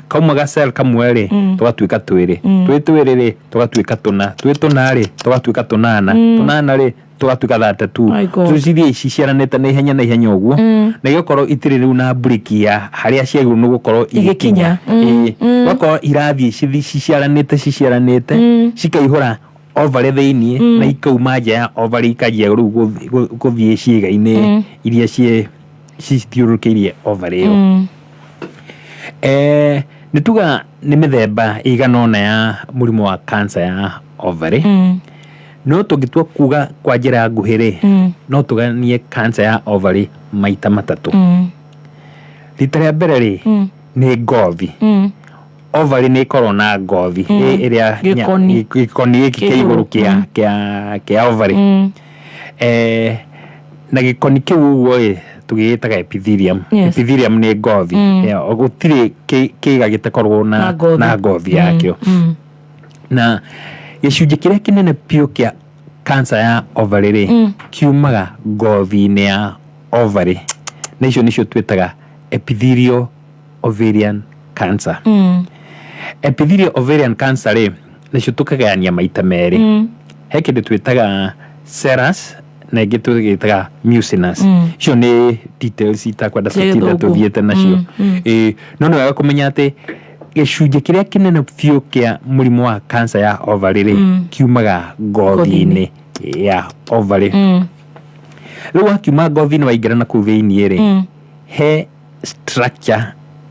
Kauma ga cell kamwe rĩ, tũgatuĩka twĩrĩ, twĩ twĩrĩ rĩ, tũgatuĩka tũna, twĩ tũna rĩ, tũgatuĩka tũnana, tũnana rĩ, tũgatuĩka 32. My God. Tũcithiĩ ciciaranĩte na ihenya na ihenya ũguo, na igakorwo itirĩ rĩu na breki ya harĩa ciagĩrĩirwo nĩ gũkorwo igĩkinya. igĩkinya. Ĩĩ. Ũgakorwo irathiĩ ciciaranĩte ciciaranĩte, cikaihũra ovary thĩiniĩ na ikauma nja ya ovary, ikanjia rĩu gũthiĩ ciĩga-inĩ iria cithiũrũrũkĩirie ovary ĩyo. Nĩ tuga nĩ mĩthemba ĩigana ũna ya mũrimũ wa cancer ya ovary, no tũngĩtua kuga kwa njĩra ya nguhĩ rĩ, no tũganie cancer ya ovary maita matatũ. Rita rĩa mbere rĩ, nĩ ngothi. Ovary nĩ ĩkoragwo na ngothi ĩrĩa Gĩkoni. Gĩkoni gĩkĩ kĩa igũrũ kĩa ovary. Na gĩkoni kĩu ũguo rĩ, tũgĩgĩtaga epithelium. Epithelium nĩ ngothi. Yeah, gũtirĩ kĩga gĩtakoragwo na Na ngothi. Na ngothi yakĩo. Na gĩcunjĩ kĩrĩa kĩnene biũ kĩa cancer ya ovary rĩ, kiumaga ngothi-inĩ ya ovary, na icio nĩcio twĩtaga epithelial ovarian cancer. Epithelial ovarian cancer rĩ, nĩcio tũkagayania maita merĩ. He kĩndũ twĩtaga serous Na ĩngĩ tũgĩtaga mucinous. Icio nĩ details itakwenda Cia tũtinda gĩthũngũ. Tũthiĩte nacio. Ĩĩ, no nĩ wega kũmenya atĩ gĩcunjĩ kĩrĩa kĩnene biũ kĩa mũrimũ wa cancer ya ovary rĩ, kiumaga ngothi-inĩ ya ovary. Rĩu wakiuma ngothi-inĩ waingĩra na kũu thĩiniĩ rĩ, he structure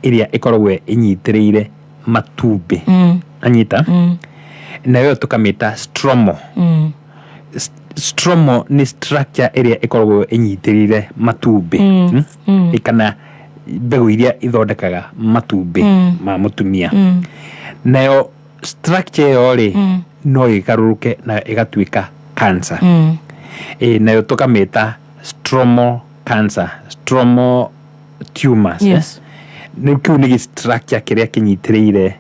ĩrĩa ĩkoragwo ĩnyitĩrĩire matumbĩ, anyita, nayo tũkamĩta stromal. Stromal nĩ structure ĩrĩa ĩkoragwo ĩnyitĩrĩire matumbĩ, Kana mbegũ iria ithondekaga matumbĩ ma mũtumia. Nayo structure ĩyo rĩ, no ĩgarũrũke na ĩgatuĩka cancer. Ĩ, nayo tũkamĩta stromal cancer, stromal tumors. Nĩ kĩu nĩ gĩ structure kĩrĩa kĩnyitĩrĩire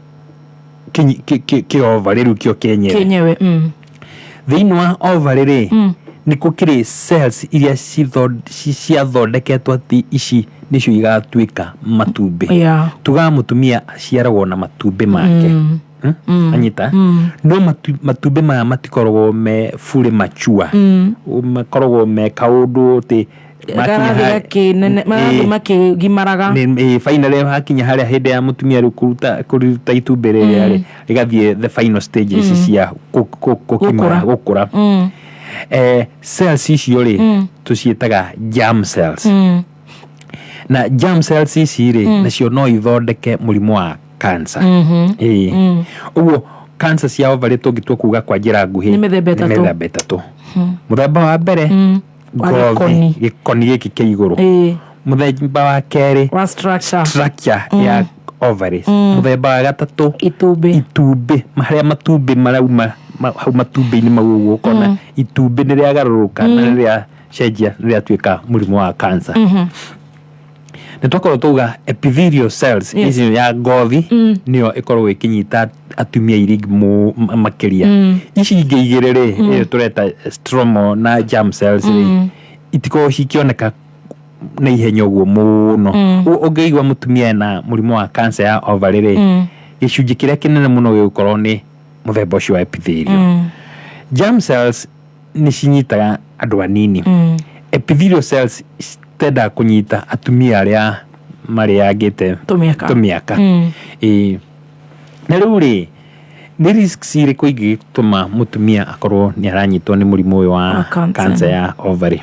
kĩ ovary rĩu kĩo kĩenyewe. Kenyewe. Thĩinĩ wa ovary rĩ, nĩ gũkĩrĩ cells iria ciathondeketwo atĩ ici nĩcio igatuĩka matumbĩ. Tugaga mũtumia aciaragwo na matumbĩ make. Anyita, no matumbĩ maya matikoragwo me fully mature. Makoragwo me kaũndũ atĩ makinya Garathiĩ gakĩnene, marathiĩ makĩgimaraga. Finally hakinya harĩa hĩndĩ ya mũtumia rĩu kũruta itumbĩ rĩrĩa rĩ, rĩgathiĩ the final stages cia kũkimara, Gũkũra. Gũkũra. Cells icio rĩ, tũciĩtaga germ cells. Na germ cells ici rĩ, nacio no ithondeke mũrimũ wa cancer. Ĩĩ, ũguo cancer cia ovary tũngĩtua kuga kwa njĩra nguhĩ Nĩ mĩthemba nĩ ĩtatũ. Mĩthemba ĩtatũ. Mũthemba wa mbere, Wa ngothi, gĩkoni. Gĩkoni gĩkĩ kĩa igũrũ. Mũthemba wa kerĩ, wa structure. Structure ya ovaries. Mũthemba wa gatatũ, Itumbĩ. Itumbĩ, harĩa matumbĩ marauma, hau matumbĩ-inĩ mau ũguo ũkona itumbĩ nĩ rĩagarũrũka na nĩ rĩacenjia, nĩ rĩatuĩka mũrimũ wa cancer. Nĩ twakorwo twauga epithelial cells icio ya ngothi nĩyo ĩkoragwo ĩkĩnyita atumia iria makĩria. Ici ingĩ igĩrĩ rĩ, ĩyo tũreta stromal na germ cells rĩ, itikoragwo cikĩoneka na ihenya ũguo mũno. Ũguo ũngĩigua mũtumia ena mũrimũ wa cancer ya ovary rĩ, gĩcunjĩ kĩrĩa kĩnene mũno gĩgũkorwo nĩ mũthemba ũcio wa epithelial. Germ cells nĩ cinyitaga andũ anini. Epithelial cells citendaga kũnyita atumia arĩa marĩangĩte Tũmĩaka. Tũmĩaka. Ĩĩ. Na rĩu rĩ, nĩ risks irĩkũ ingĩtũma mũtumia akorwo nĩ aranyitwo nĩ mũrimũ ũyũ wa Wa cancer. Cancer ya ovary?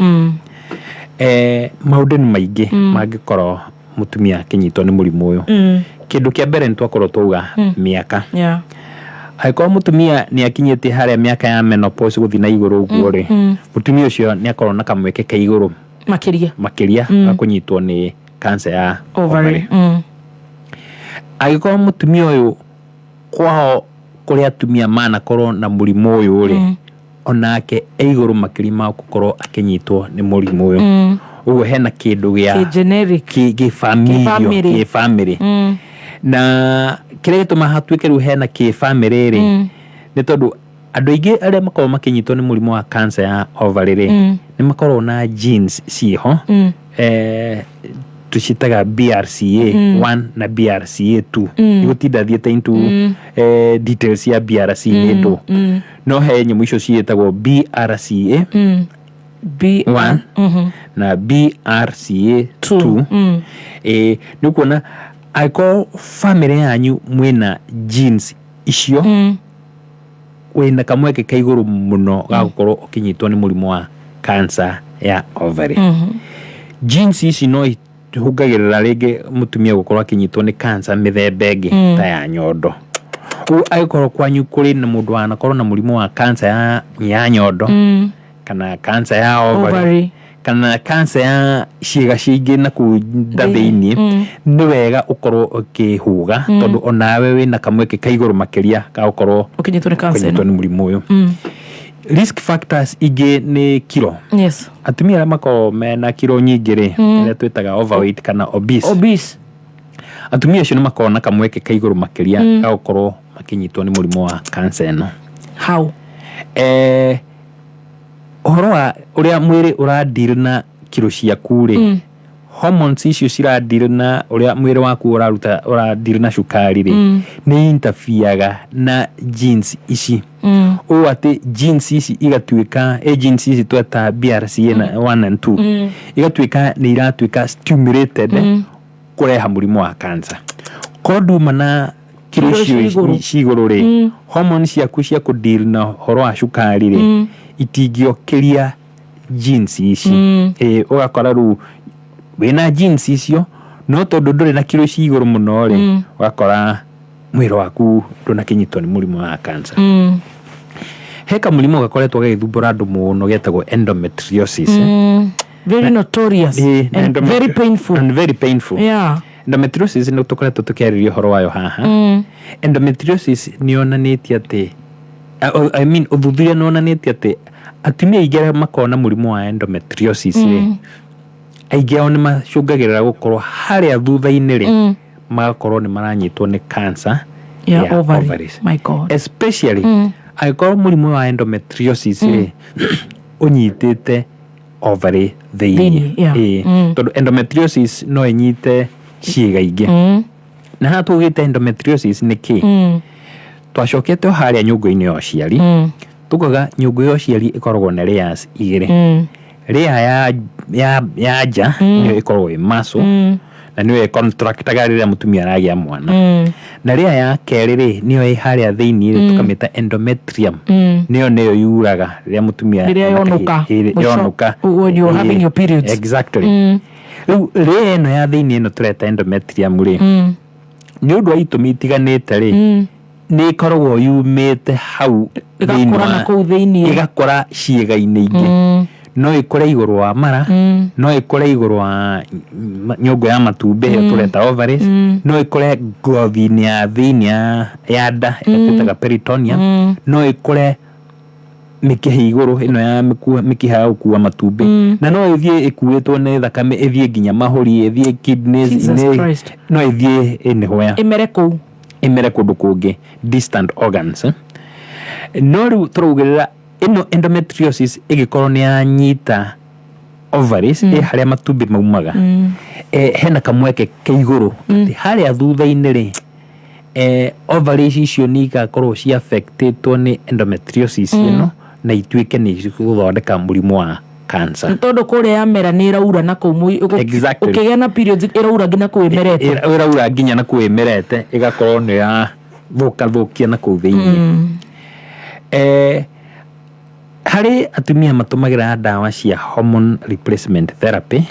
Maũndũ nĩ maingĩ mangĩkorwo mũtumia akĩnyitwo nĩ mũrimũ ũyũ. Kĩndũ kĩa mbere nĩ twakorwo twauga mĩaka. Angĩkorwo mũtumia nĩ akinyĩtie harĩa mĩaka ya menopause gũthiĩ na igũrũ ũguo rĩ, mũtumia ũcio nĩ akorwo na kamweke ka igũrũ makĩria makĩria ga kũnyitwo nĩ cancer ya ovary. Ovary. Angĩkorwo mũtumia ũyũ kwao kũrĩ atumia manakorwo na mũrimũ ũyũ rĩ, onake e igũrũ makĩria ma gũkorwo akĩnyitwo nĩ mũrimũ ũyũ. Ũguo hena kĩndũ gĩa Kĩ-generic. Kĩfamirio. Kĩ-family. Kĩbamĩrĩ. Na kĩrĩa gĩtũmaga hatuĩke rĩu hena kĩbamĩrĩ rĩ, nĩ tondũ andũ aingĩ arĩa makoragwo makĩnyitwo nĩ mũrimũ wa cancer ya ovary rĩ, nĩ makoragwo na genes ciĩho, tũciĩtaga BRCA 1 na BRCA 2. Ndigũtinda thiĩte into details cia BRC nĩ ndũ, no he nyamũ icio ciĩtagwo BRCA B 1 na BRCA 2. Nĩ ũkuona angĩkorwo famĩlĩ yanyu mwĩna genes icio, wĩna kamweke ka igũrũ mũno ga gũkorwo ũkĩnyitwo nĩ mũrimũ wa cancer ya ovary. Genes ici no ihungagĩrĩra rĩngĩ mũtumia gũkorwo akĩnyitwo nĩ cancer mĩthemba ĩngĩ ta ya nyondo. Ũguo angĩkorwo kwanyu kũrĩ na mũndũ wanakorwo na mũrimũ wa cancer ya nyondo, kana cancer ya ovary, Ovary. Kana cancer ya ciĩga cingĩ na kũu nda thĩiniĩ, nĩ wega ũkorwo ũkĩhũga, tondũ onawe wĩna kamweke ka igũrũ makĩria ga gũkorwo ũkĩnyitwo nĩ cancer kũnyitwo ĩno. Nĩ mũrimũ ũyũ. Risk factors ingĩ nĩ kiro. Atumia arĩa makoragwo mena kiro nyingĩ rĩ, arĩa twĩtaga overweight kana obese, Obese. Atumia acio nĩ makoragwo na kamweke ka igũrũ makĩria ga gũkorwo makĩnyitwo nĩ mũrimũ wa cancer ĩno. How? Ũhoro wa ũrĩa mwĩrĩ ũradeal na kiro ciaku rĩ. Hormones icio ciradeal na ũrĩa mwĩrĩ waku ũraruta, ũradeal na cukari rĩ, nĩ interferega na genes ici, ũũ atĩ genes ici igatuĩka, genes ici tweta BRCA na 1 and 2, igatuĩka nĩ iratuĩka stimulated kũreha mũrimũ wa cancer. Korwo nduma na kiro Kiro icio ci igũrũ. ci igũrũ rĩ, hormones ciaku cia kũdeal na ũhoro wa cukari rĩ, itingĩokĩria genes ici. Ũgakora rĩu wĩna genes icio, no tondũ ndũrĩ na kiro ci igũrũ mũno rĩ, ũgakora mwĩrĩ waku ndũnakĩnyitwo nĩ mũrimũ wa cancer. He kamũrimũ gakoretwo gagĩthumbũra andũ mũno getagwo endometriosis. Very notorious na and very painful. And very painful. Endometriosis nĩ tũkoretwo tũkĩarĩria ũhoro wayo haha. Endometriosis nĩ yonanĩtie atĩ, I mean, ũthuthuria nĩ wonanĩtie atĩ atumia aingĩ arĩa makoragwo na mũrimũ wa endometriosis rĩ, aingĩ ao nĩ macũngagĩrĩra gũkorwo harĩa thutha-inĩ rĩ, magakorwo nĩ maranyitwo nĩ cancer ya ovary. Ovaries. My God. Especially angĩkorwo mũrimũ wa endometriosis rĩ, ũnyitĩte ovary thĩinĩ. Thĩinĩ, yeah. Ĩĩ, tondũ endometriosis no ĩnyite ciĩga ingĩ. Na haha tugĩte endometriosis nĩ kĩ, twacokete o harĩa nyũngũ-inĩ ya ũciari, tukaga nyũngũ ya ũciari ĩkoragwo na layers igĩrĩ. Layer ya nja nĩyo ĩkoragwo ĩ muscle na nĩyo ĩcontractaga rĩrĩa mũtumia aragĩa mwana, na layer ya kerĩ rĩ, nĩyo ĩ harĩa thĩinĩ rĩ, tũkamĩta endometrium, nĩyo yuraga rĩrĩa mũtumia Rĩrĩa ena yonuka. Yonuka. When you're having your periods. Exactly. Rĩu layer ĩno ya thĩinĩ ĩno tũreta endometrium rĩ, nĩ ũndũ wa itũmi itiganĩte rĩ, nĩ ĩkoragwo yumĩte hau thĩinĩ Ĩgakũra na kũu thĩinĩ. Ĩgakũra ciĩga-inĩ ingĩ. No ĩkũre igũrũ wa mara, no ĩkũre igũrũ wa nyũngũ ya matumbĩ ĩyo tũreta ovaries, no ĩkũre ngothi-inĩ ya thĩinĩ ya nda ĩrĩa twĩtaga peritoneum, no ĩkũre mĩkiha igũrũ ĩno ya mĩkiha ya gũkua matumbĩ, na no ĩthiĩ ĩkuĩtwo nĩ thakame, ĩthiĩ nginya mahũri, ĩthiĩ kidneys. Jesus Christ. No ĩthiĩ anywhere. Ĩmere kũu. Ĩmere kũndũ kũngĩ, distant organs, eh. No rĩu tũraugĩrĩra ĩno endometriosis ĩgĩkorwo nĩ yanyita ovaries, ĩ harĩa matumbĩ maumaga, hena kamweke ke igũrũ atĩ harĩa thutha-inĩ rĩ, ovaries icio nĩ igakorwo ci affectĩtwo nĩ endometriosis ĩno na ituĩke nĩ gũthondeka mũrimũ wa cancer. Tondũ kũrĩa yamera nĩ ĩraura na kũu ũkĩgĩa na periods ĩraura nginya kũu ĩmerete. Ĩraura nginya na kũu ĩmerete, ĩgakorwo nĩ ya thũkathũkia na kũu thĩinĩ. Harĩ atumia matũmagĩra ndawa cia hormone replacement therapy,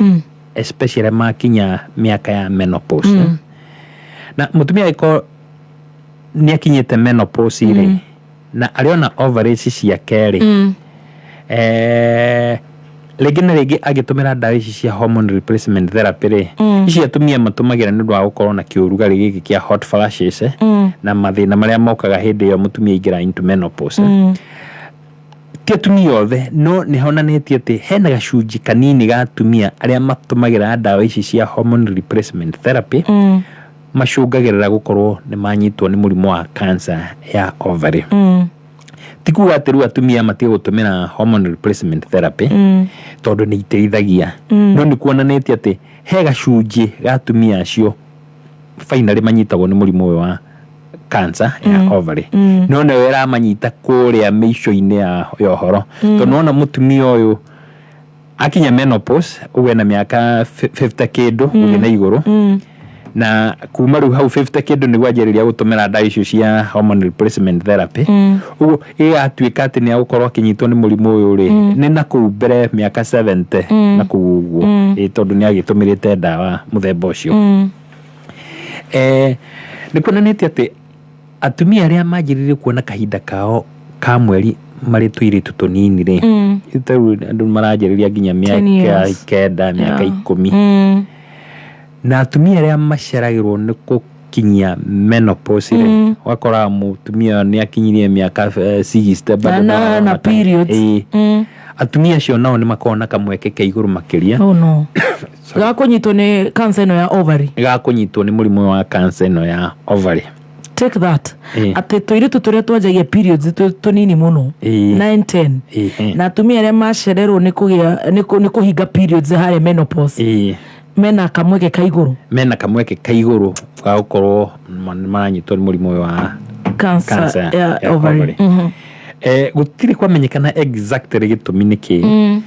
especially makinya mĩaka ya menopause. Na mũtumia angĩkorwo nĩ akinyĩte menopause rĩ, na arĩ ona ovaries ciake rĩ, rĩngĩ na rĩngĩ agĩtũmĩra ndawa ici cia hormone replacement therapy rĩ, ici atumia matũmagĩra nĩ ũndũ wa gũkorwo na kĩũrugarĩ gĩkĩ kĩa hot flashes, na mathĩna marĩa mokaga hĩndĩ ĩyo mũtumia aingĩra into menopause. Ti atumia othe, no nĩ honanĩtie atĩ hena gacunjĩ kanini ga atumia arĩa matũmagĩra ndawa ici cia hormone replacement therapy macũngagĩrĩra gũkorwo nĩ manyitwo nĩ mũrimũ wa cancer ya ovary. Ti kuga atĩ rĩu atumia matige gũtũmĩra hormone replacement therapy, tondũ nĩ iteithagia, no nĩ kuonanĩtie atĩ he gacunjĩ ga atumia acio finally manyitagwo nĩ mũrimũ ũyũ wa cancer ya ovary, no nĩyo ĩramanyita kũrĩa mĩico-inĩ ya ũhoro, tondũ nĩwona mũtumia ũyũ akinya menopause ũguo ena mĩaka 50 kĩndũ gũthiĩ na igũrũ, na kuma rĩu hau 50 kĩndũ nĩguo anjĩrĩria gũtũmĩra ndawa icio cia hormone replacement therapy, ũguo ĩgatuĩka atĩ nĩ agũkorwo akĩnyitwo nĩ mũrimũ ũyũ rĩ, nĩ na kũu mbere mĩaka 70 na kũu ũguo. Ĩ, tondũ nĩ agĩtũmĩrĩte ndawa mũthemba ũcio. Nĩ kuonanĩtie atĩ atumia arĩa manjĩrĩirie kuona kahinda kao ka mweri marĩ tũirĩtu tũnini rĩ, rĩu andũ maranjĩrĩria nginya 10 mĩaka years. 9, mĩaka 10, na atumia arĩa maceragĩrwo nĩ gũkinyia menopause rĩ, ũgakora mũtumia nĩ akinyirie mĩaka 60 bado Na no periods. Ĩĩ. Atumia acio nao nĩ makoragwo na kamweke ke igũrũ makĩria Oh no, gakũnyitwo nĩ cancer ĩno ya ovary. Ga kũnyitwo nĩ mũrimũ wa cancer ĩno ya ovary. Take that. Atĩ tũirĩtu tũrĩa twanjagia periods tũnini mũno, 9, 10, na atumia arĩa macererwo nĩ kũgĩa nĩ kũhinga periods harĩa menopause. Mena kamweke ka igũrũ. Mena kamweke ka igũrũ ga gũkorwo maranyitwo nĩ mũrimũ ũyũ wa cancer, cancer ya ya ovary. ovary. Gũtirĩ kwamenyekana exactly gĩtũmi nĩ kĩĩ,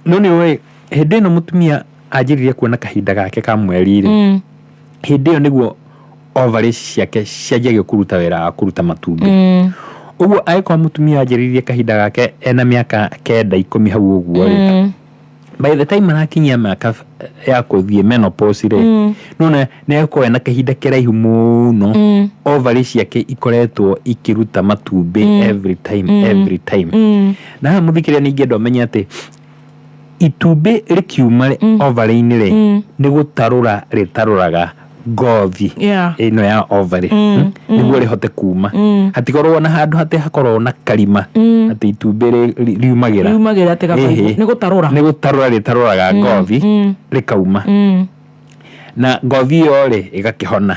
no nĩ ũĩ hĩndĩ ĩno mũtumia anjĩrĩria kuona kahinda gake ka mweri rĩ, hĩndĩ ĩyo nĩguo ovary ciake cianjagia kũruta wĩra wa kũruta matumbĩ. Ũguo angĩkorwo mũtumia anjĩrĩirie kahinda gake ena mĩaka 9, 10 hau ũguo rĩ, by the time arakinyia mĩaka ya kũthiĩ menopause rĩ, nona nĩ egũkorwo ena kahinda kĩraihu mũno ovary ciake ikoretwo ikĩruta matumbĩ every time, every time. Na haha mũthikĩrĩria ningĩ andũ amenye atĩ itumbĩ rĩkiuma ovary-inĩ rĩ, nĩ gũtarũra rĩtarũraga ngothi ĩno ya ovary, nĩguo rĩhote kuma. Hatikorwo na handũ hatĩ hakorwo na karima atĩ itumbĩ riumagĩra. Riumagĩra atĩ gabaibũ. Ĩhĩ. Nĩ gũtarũra. Nĩ gũtarũra rĩtarũraga ngothi rĩkauma, na ngothi ĩyo rĩ ĩgakĩhona.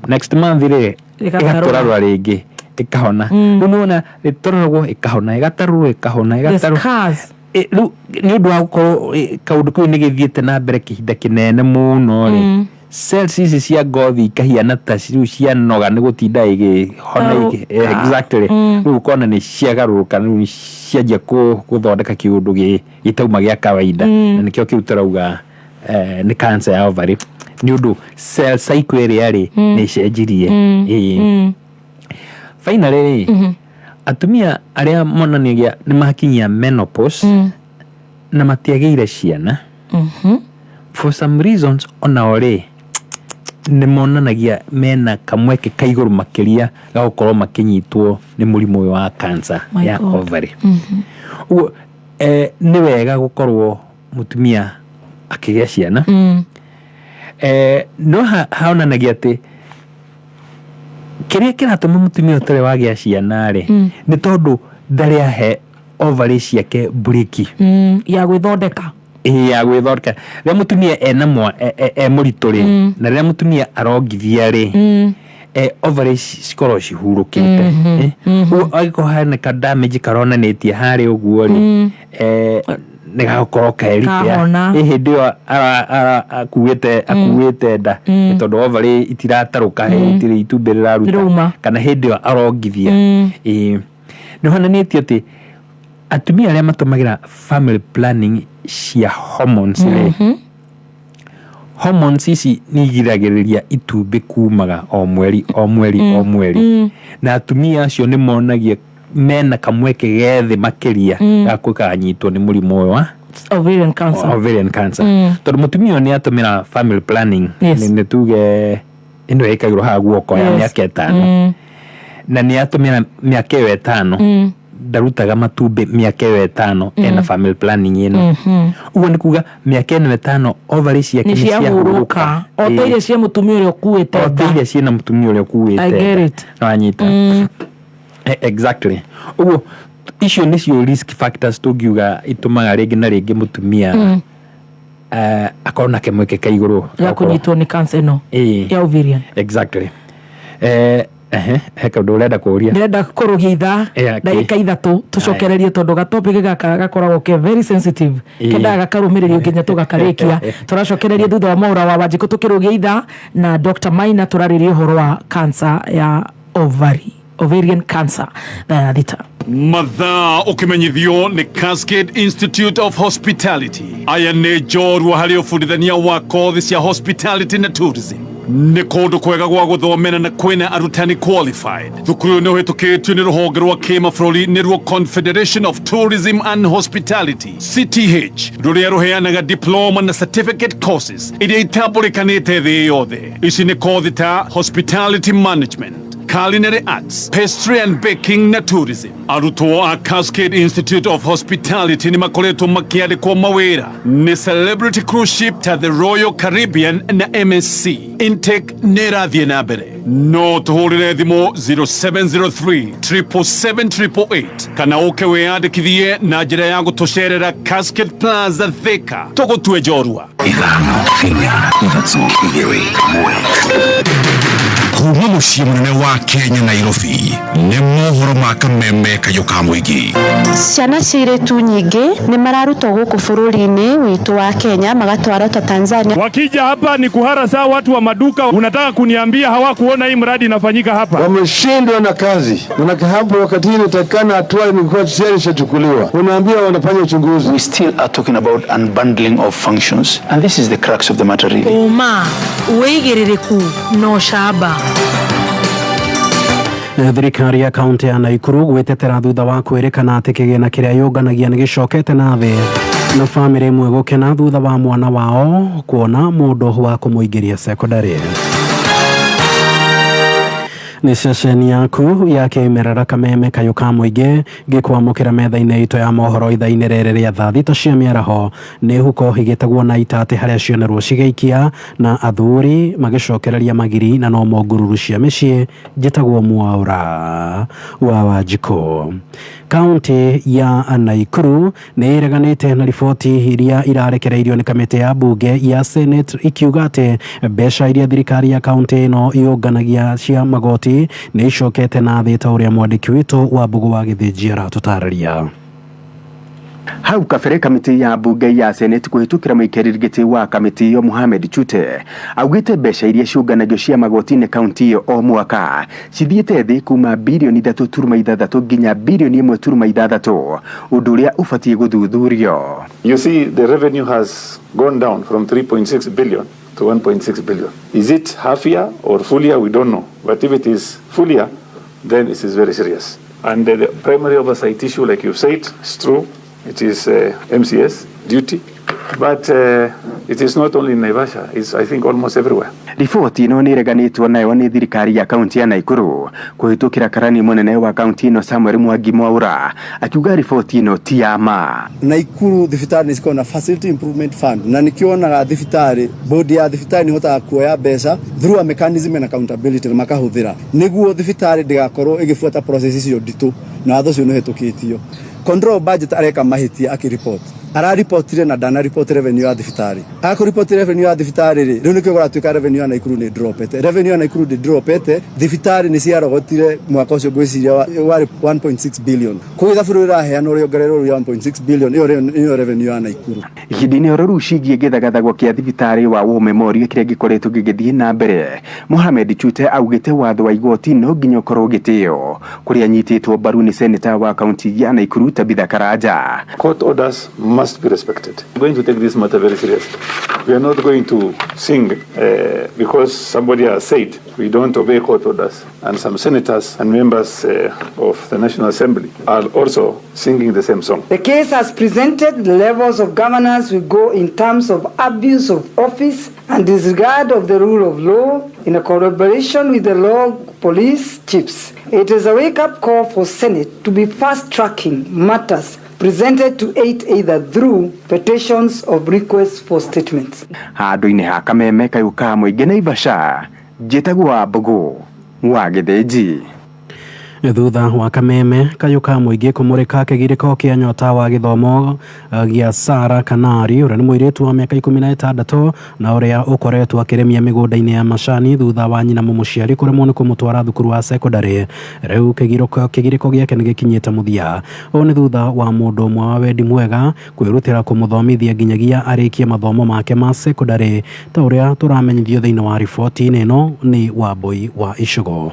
Next month rĩ, Ĩgatarũra. ĩgatarũra rĩngĩ, ĩkahona. Rĩu nĩwona rĩtarũragwo, ĩkahona, ĩgatarũrwo, ĩkahona, The ĩgatarũrwo. scars. Rĩu nĩ ũndũ wa gũkorwo kaũndũ kau nĩ gĩthiĩte na mbere kĩhinda kĩnene mũno rĩ, cells ici cia ngothi ikahiana ta rĩu cianoga nĩ gũtinda ĩgĩhona. Tarũka. Exactly. Rĩu ũkona nĩ ciagarũrũka, rĩu nĩ cianjia gũthondeka kĩũndũ gĩtauma gĩa kawaida, na nĩkĩo kĩu tũrauga nĩ cancer ya ovary, nĩ ũndũ cell cycle ĩrĩa rĩ nĩ ĩcenjirie. Ĩĩ. Finally rĩ, atumia arĩa monanagia nĩ makinyia menopause na matiagĩire ciana, for some reasons onao rĩ nĩ monanagia mena kamweke ka igũrũ makĩria ga gũkorwo makĩnyitwo nĩ mũrimũ ũyũ wa cancer My ya God. ovary. Ũguo nĩ wega gũkorwo mũtumia akĩgĩa ciana, no haonanagia atĩ kĩrĩa kĩratũma mũtumia ũtarĩ wagĩa ciana rĩ, nĩ tondũ ndarĩ ahe ovary ciake mburĩki Ya gwĩthondeka. Ĩĩ, ya gwĩthondeka. Rĩrĩa mũtumia ena mwa e mũritũ rĩ, na rĩrĩa mũtumia arongithia rĩ, ovary cikoragwo cihurũkĩte. Ũguo angĩkorwo hena ka damage karonanĩtie harĩa ũguo rĩ, nĩ gagũkorwo keripĩa. Kahona. Ĩ hĩndĩ ĩyo akuĩte nda, nĩ tondũ ovary itiratarũka, itirĩ itumbĩ rĩraruta Rĩrauma. kana hĩndĩ ĩyo arongithia. Ĩĩ. Nĩ honanĩtie atĩ atumia arĩa matũmagĩra family planning cia hormones rĩ, hormones ici nĩ igiragĩrĩria itumbĩ kumaga o mweri, o mweri, o mweri, na atumia acio nĩ monagia mena kamweke gethĩ makĩria ga gũkanyitwo nĩ mũrimũ ũyũ wa Ovarian cancer. Ovarian cancer, tondũ mũtumia ũyũ nĩ atũmĩra family planning, nĩ tuge ĩno ĩkagĩrwo haha guoko ya mĩaka 5, na nĩ atũmĩra mĩaka ĩyo 5, ndarutaga matumbĩ mĩaka ĩyo 5 ena family planning ĩno. Ũguo nĩ kuga mĩaka ĩno 5 ovary ciake nĩ nĩ ciahurũka o ta iria cia mũtumia ũrĩa ũkuĩte o ta nda. Iria ciĩna mũtumia ũrĩa ũkuĩte I get nda. it. Nĩwanyita? Exactly. Ũguo icio nĩcio risk factors tũngiuga itũmaga rĩngĩ na rĩngĩ mũtumia akorwo na kĩmweke ka igũrũ Ya kũnyitwo nĩ cancer ĩno ya ovarian. Exactly. Ehe, he kaũndũ ũrenda kũũria? Ndĩrenda kũrũgia ithaa ndagĩka 3 tũcokererie, tondũ gatopic gaka gakoragwo ke very sensitive, kendaga gakarũmĩrĩrio nginya tũgakarĩkia. Tũracokereria thutha wa Mwaura wa Wanjikũ tũkĩrũgia ithaa na Dr. Maina, tũrarĩria ũhoro wa cancer ya ovary, ovarian cancer, thaa ya 6. Mathaa ũkĩmenyithio nĩ Cascade Institute of Hospitality. Aya nĩ njorua harĩ ũbundithania wa kothi cia hospitality na tourism. Nĩ kũndũ kwega gwa gũthomera na kwĩna arutani qualified. Thukuru ũyũ nĩ ũhĩtũkĩtio nĩ rũhonge rwa kĩmabũrũri, nĩruo Confederation of Tourism and Hospitality, CTH, rũrĩa rũheanaga diploma na certificate courses iria itambũrĩkanĩte thĩ yothe. Ici nĩ kothi ta hospitality management, culinary arts, pastry and baking na tourism. Arutwo a Cascade Institute of Hospitality nĩ makoretwo makĩandĩkwo mawĩra nĩ celebrity cruise ship ta the Royal Caribbean na MSC. Intake nĩ ĩrathiĩ na mbere. No tũhũrĩre thimũ 0703 777 kana ũke wĩyandĩkithie na njĩra ya gũtũcerera Cascade Plaza, Thika. Tũgũtue njorua. 5, 4, 3, 2, 1. Kuma mũciĩ. Mũciĩ mũnene wa Kenya Nairobi nĩ mohoro ma kameme kayũ ka mũingĩ. Ciana cia airĩtu nyingĩ nĩ mararutwo gũkũ bũrũri-inĩ witũ wa Kenya magatwarwo ta Tanzania. Wakija hapa ni kuhara saa watu wa maduka. Unataka kuniambia hawakuona hii mradi inafanyika hapa? Wameshindwa na kazi, manake hapo wakati inatakikana hatua imekuwa tayari ishachukuliwa, unaambia wanafanya uchunguzi. We still are talking about unbundling of functions, and this is the crux of the matter really. Ũma, wĩigĩrĩrĩku na ũcamba. Thirikari ya kaunti ya Naikuru gwĩtetera thutha wa kwĩrĩkana atĩ kĩgĩna kĩrĩa yũnganagia nĩ gĩcokete na thĩ, na bamĩrĩ ĩmwe gũkena thutha wa mwana wao kuona mũndũ wa kũmũingĩria cekondarĩ. Nĩ ceceni yaku ya kĩmerera kameme kayũ ka mũingĩ ngĩkwamũkĩra metha-inĩ itũ ya mohoro ithaa-inĩ rĩrĩ rĩa thaa 6 cia mĩaraho. Nĩ huko igĩtagwo na itatĩ harĩa cionerwo cigĩikia na athuri magĩcokereria magiri na nomo ngururu cia mĩciĩ. Njĩtagwo Mwaũra wa Wanjikũ. Kaunti ya Naikuru nĩ ĩreganĩte na riboti iria irarekereirio nĩ kamĩtĩ ya bunge ya Senate ikiuga atĩ mbeca iria thirikari ya kaunti ĩno yũnganagia cia magoti nĩ icokete na thĩ, ta ũrĩa mwandĩki witũ wa Mbũgũ wa Gĩthĩnji aratũtarĩria. Hau kabere kamĩtĩ ya bunge ya Senate kũhĩtũkĩra mũikarĩri gĩtĩ wa kamĩtĩ ĩyo Mohamed Chute augĩte mbeca iria ciũnganagio cia magoti-inĩ kaunti ĩyo o mwaka cithiĩte thĩ kuma birioni 3.6 nginya birioni 1.6, ũndũ ũrĩa ũbatiĩ gũthuthurio. You see, the revenue has gone down from 3.6 billion to 1.6 billion. Is it half year or full year? We don't know. But if it is full year, then it is very serious. And the primary oversight issue, like you've said, is true. It is MCS duty. But it is not only in Naivasha, it's, I think, almost everywhere. Riboti ĩno nĩ ĩreganĩtwo nayo nĩ thirikari ya kaunti ya Naikuru kũhĩtũkĩra karani mũnene wa kaunti ĩno Samuel Mwangi Mwaura akiuga riboti ĩno ti ya ma. Naikuru thibitarĩ nĩ cikoragwo na facility improvement fund, na nikĩonaga thibitarĩ, board ya thibitarĩ nĩ hotaga kuoya mbeca through a mechanism and accountability na makahũthĩra nĩguo thibitarĩ ndĩgakorwo ĩgĩbuata process icio nditũ, na watho ũcio nĩ ũhĩtũkĩtio. Control budget areka mahĩtia akĩripot, araripotire na ndanaripot revenue ya thibitarĩ. Akũripoti revenue ya thibitarĩ rĩ, rĩu nĩkĩo kũratuĩka revenue ya Naikuru nĩ dropete. Revenue ya Naikuru ndĩ dropete, thibitarĩ nĩ ciarogotire mwaka ũcio ngwĩciria warĩ 1.6 billion. Koguo ithabu rĩu rĩraheanwo rĩongererwo rĩu ya 1.6 billion, ĩyo nĩyo revenue ya Naikuru. Ihinda-inĩ oro rĩu ciĩgiĩ gĩthagathagwo kĩa thibitarĩ wa War Memorial kĩrĩa gĩkoretwo gĩgĩthiĩ na mbere, Mohamed Chute augĩte watho wa igoti no nginya ũkorwo ũgĩtĩo, kũrĩa anyitĩtwo mbaru nĩ seneta wa kaunti ya Naikuru Tabitha Karanja. Court orders must be respected. We're going to take this matter very seriously. We are not going to sing because somebody has said we don't obey court orders. And some senators and members of the National Assembly are also singing the same song. The case has presented the levels of governance we go in terms of abuse of office and disregard of the rule of law in a collaboration with the law police chiefs. It is a wake-up call for Senate to be fast-tracking matters presented to it either through petitions or requests for statements. Handũ-inĩ ha kameme kayũ ka mũingĩ Naivasha, njĩtagwo wa Mbũgũ wa Gĩthĩnji. Thutha wa kameme kayũ ka mũingĩ kũmũrĩka kĩgirĩko kĩa nyota wa gĩthomo gĩa Sara Kanari, ũrĩa nĩ mũirĩtu wa mĩaka 16 na ũrĩa ũkoretwo akĩrĩmia mĩgũnda-inĩ ya macani thutha wa nyina mũmũciari kũremwo nĩ kũmũtwara thukuru wa cekondarĩ, rĩu kĩgirĩko gĩake nĩ gĩkinyĩte mũthia. Ũũ nĩ thutha wa mũndũ ũmwe wa wendi mwega kwĩrutĩra kũmũthomithia nginyagia arĩkie mathomo make ma cekondarĩ, ta ũrĩa tũramenyithio thĩinĩ wa riboti-inĩ ĩno nĩ Wambui wa Icũgũ.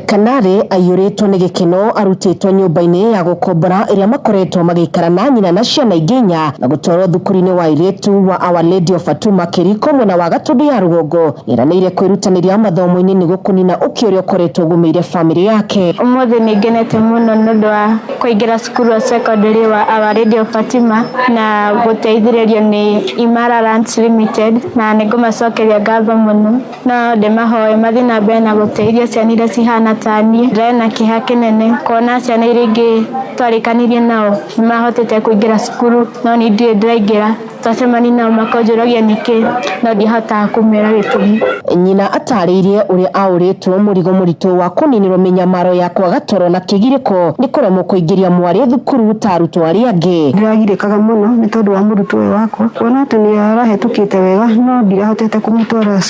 Kanari aiyũrĩtwo nĩ gĩkeno arutĩtwo nyũmba-inĩ ya gũkombora ĩrĩa makoretwo magĩikara na nyina na ciana ingĩ inya na gũtwarwo thukuru-inĩ wa airĩtu wa Our Lady of Fatuma Kĩriko mwena wa Gatũndũ ya rũgongo. Nĩeranĩire kwĩrutanĩria mathomo-inĩ nĩguo kũnina ũkĩ ũrĩa ũkoretwo ũgũmĩire bamĩrĩ yake. Ũmũthĩ nĩ ngenete mũno nĩ ũndũ wa kũingĩra cukuru wa secondary wa Our Lady of Fatima na gũteithĩrĩrio nĩ Imara Lands Limited, na nĩ ngũmacokeria ngatho mũno. No ndĩmahoe mathiĩ na mbere na gũteithia ciana iria cihana ta niĩ. Ndĩrĩ na kĩeha kĩnene kuona ciana iria ingĩ twarĩkanirie nao nĩ mahotete kũingĩra cukuru, no niĩ ndirĩ ndĩraingĩra. Twacemania nao makanjũragia nĩkĩ, no ndihotaga kũmera gĩtũmi. Nyina atarĩirie ũrĩa aũrĩtwo mũrigo mũritũ wa kũninĩrwo mĩnyamaro ya kwaga toro na kĩgirĩko nĩ kũremwo kũingĩria mwarĩ thukuru ta arutwo arĩa angĩ. Ndĩragirĩkaga mũno nĩ tondũ wa mũrutwo ũyũ wakwa, kuona atĩ nĩ arahĩtũkĩte wega no ndirahotete kũmũtwara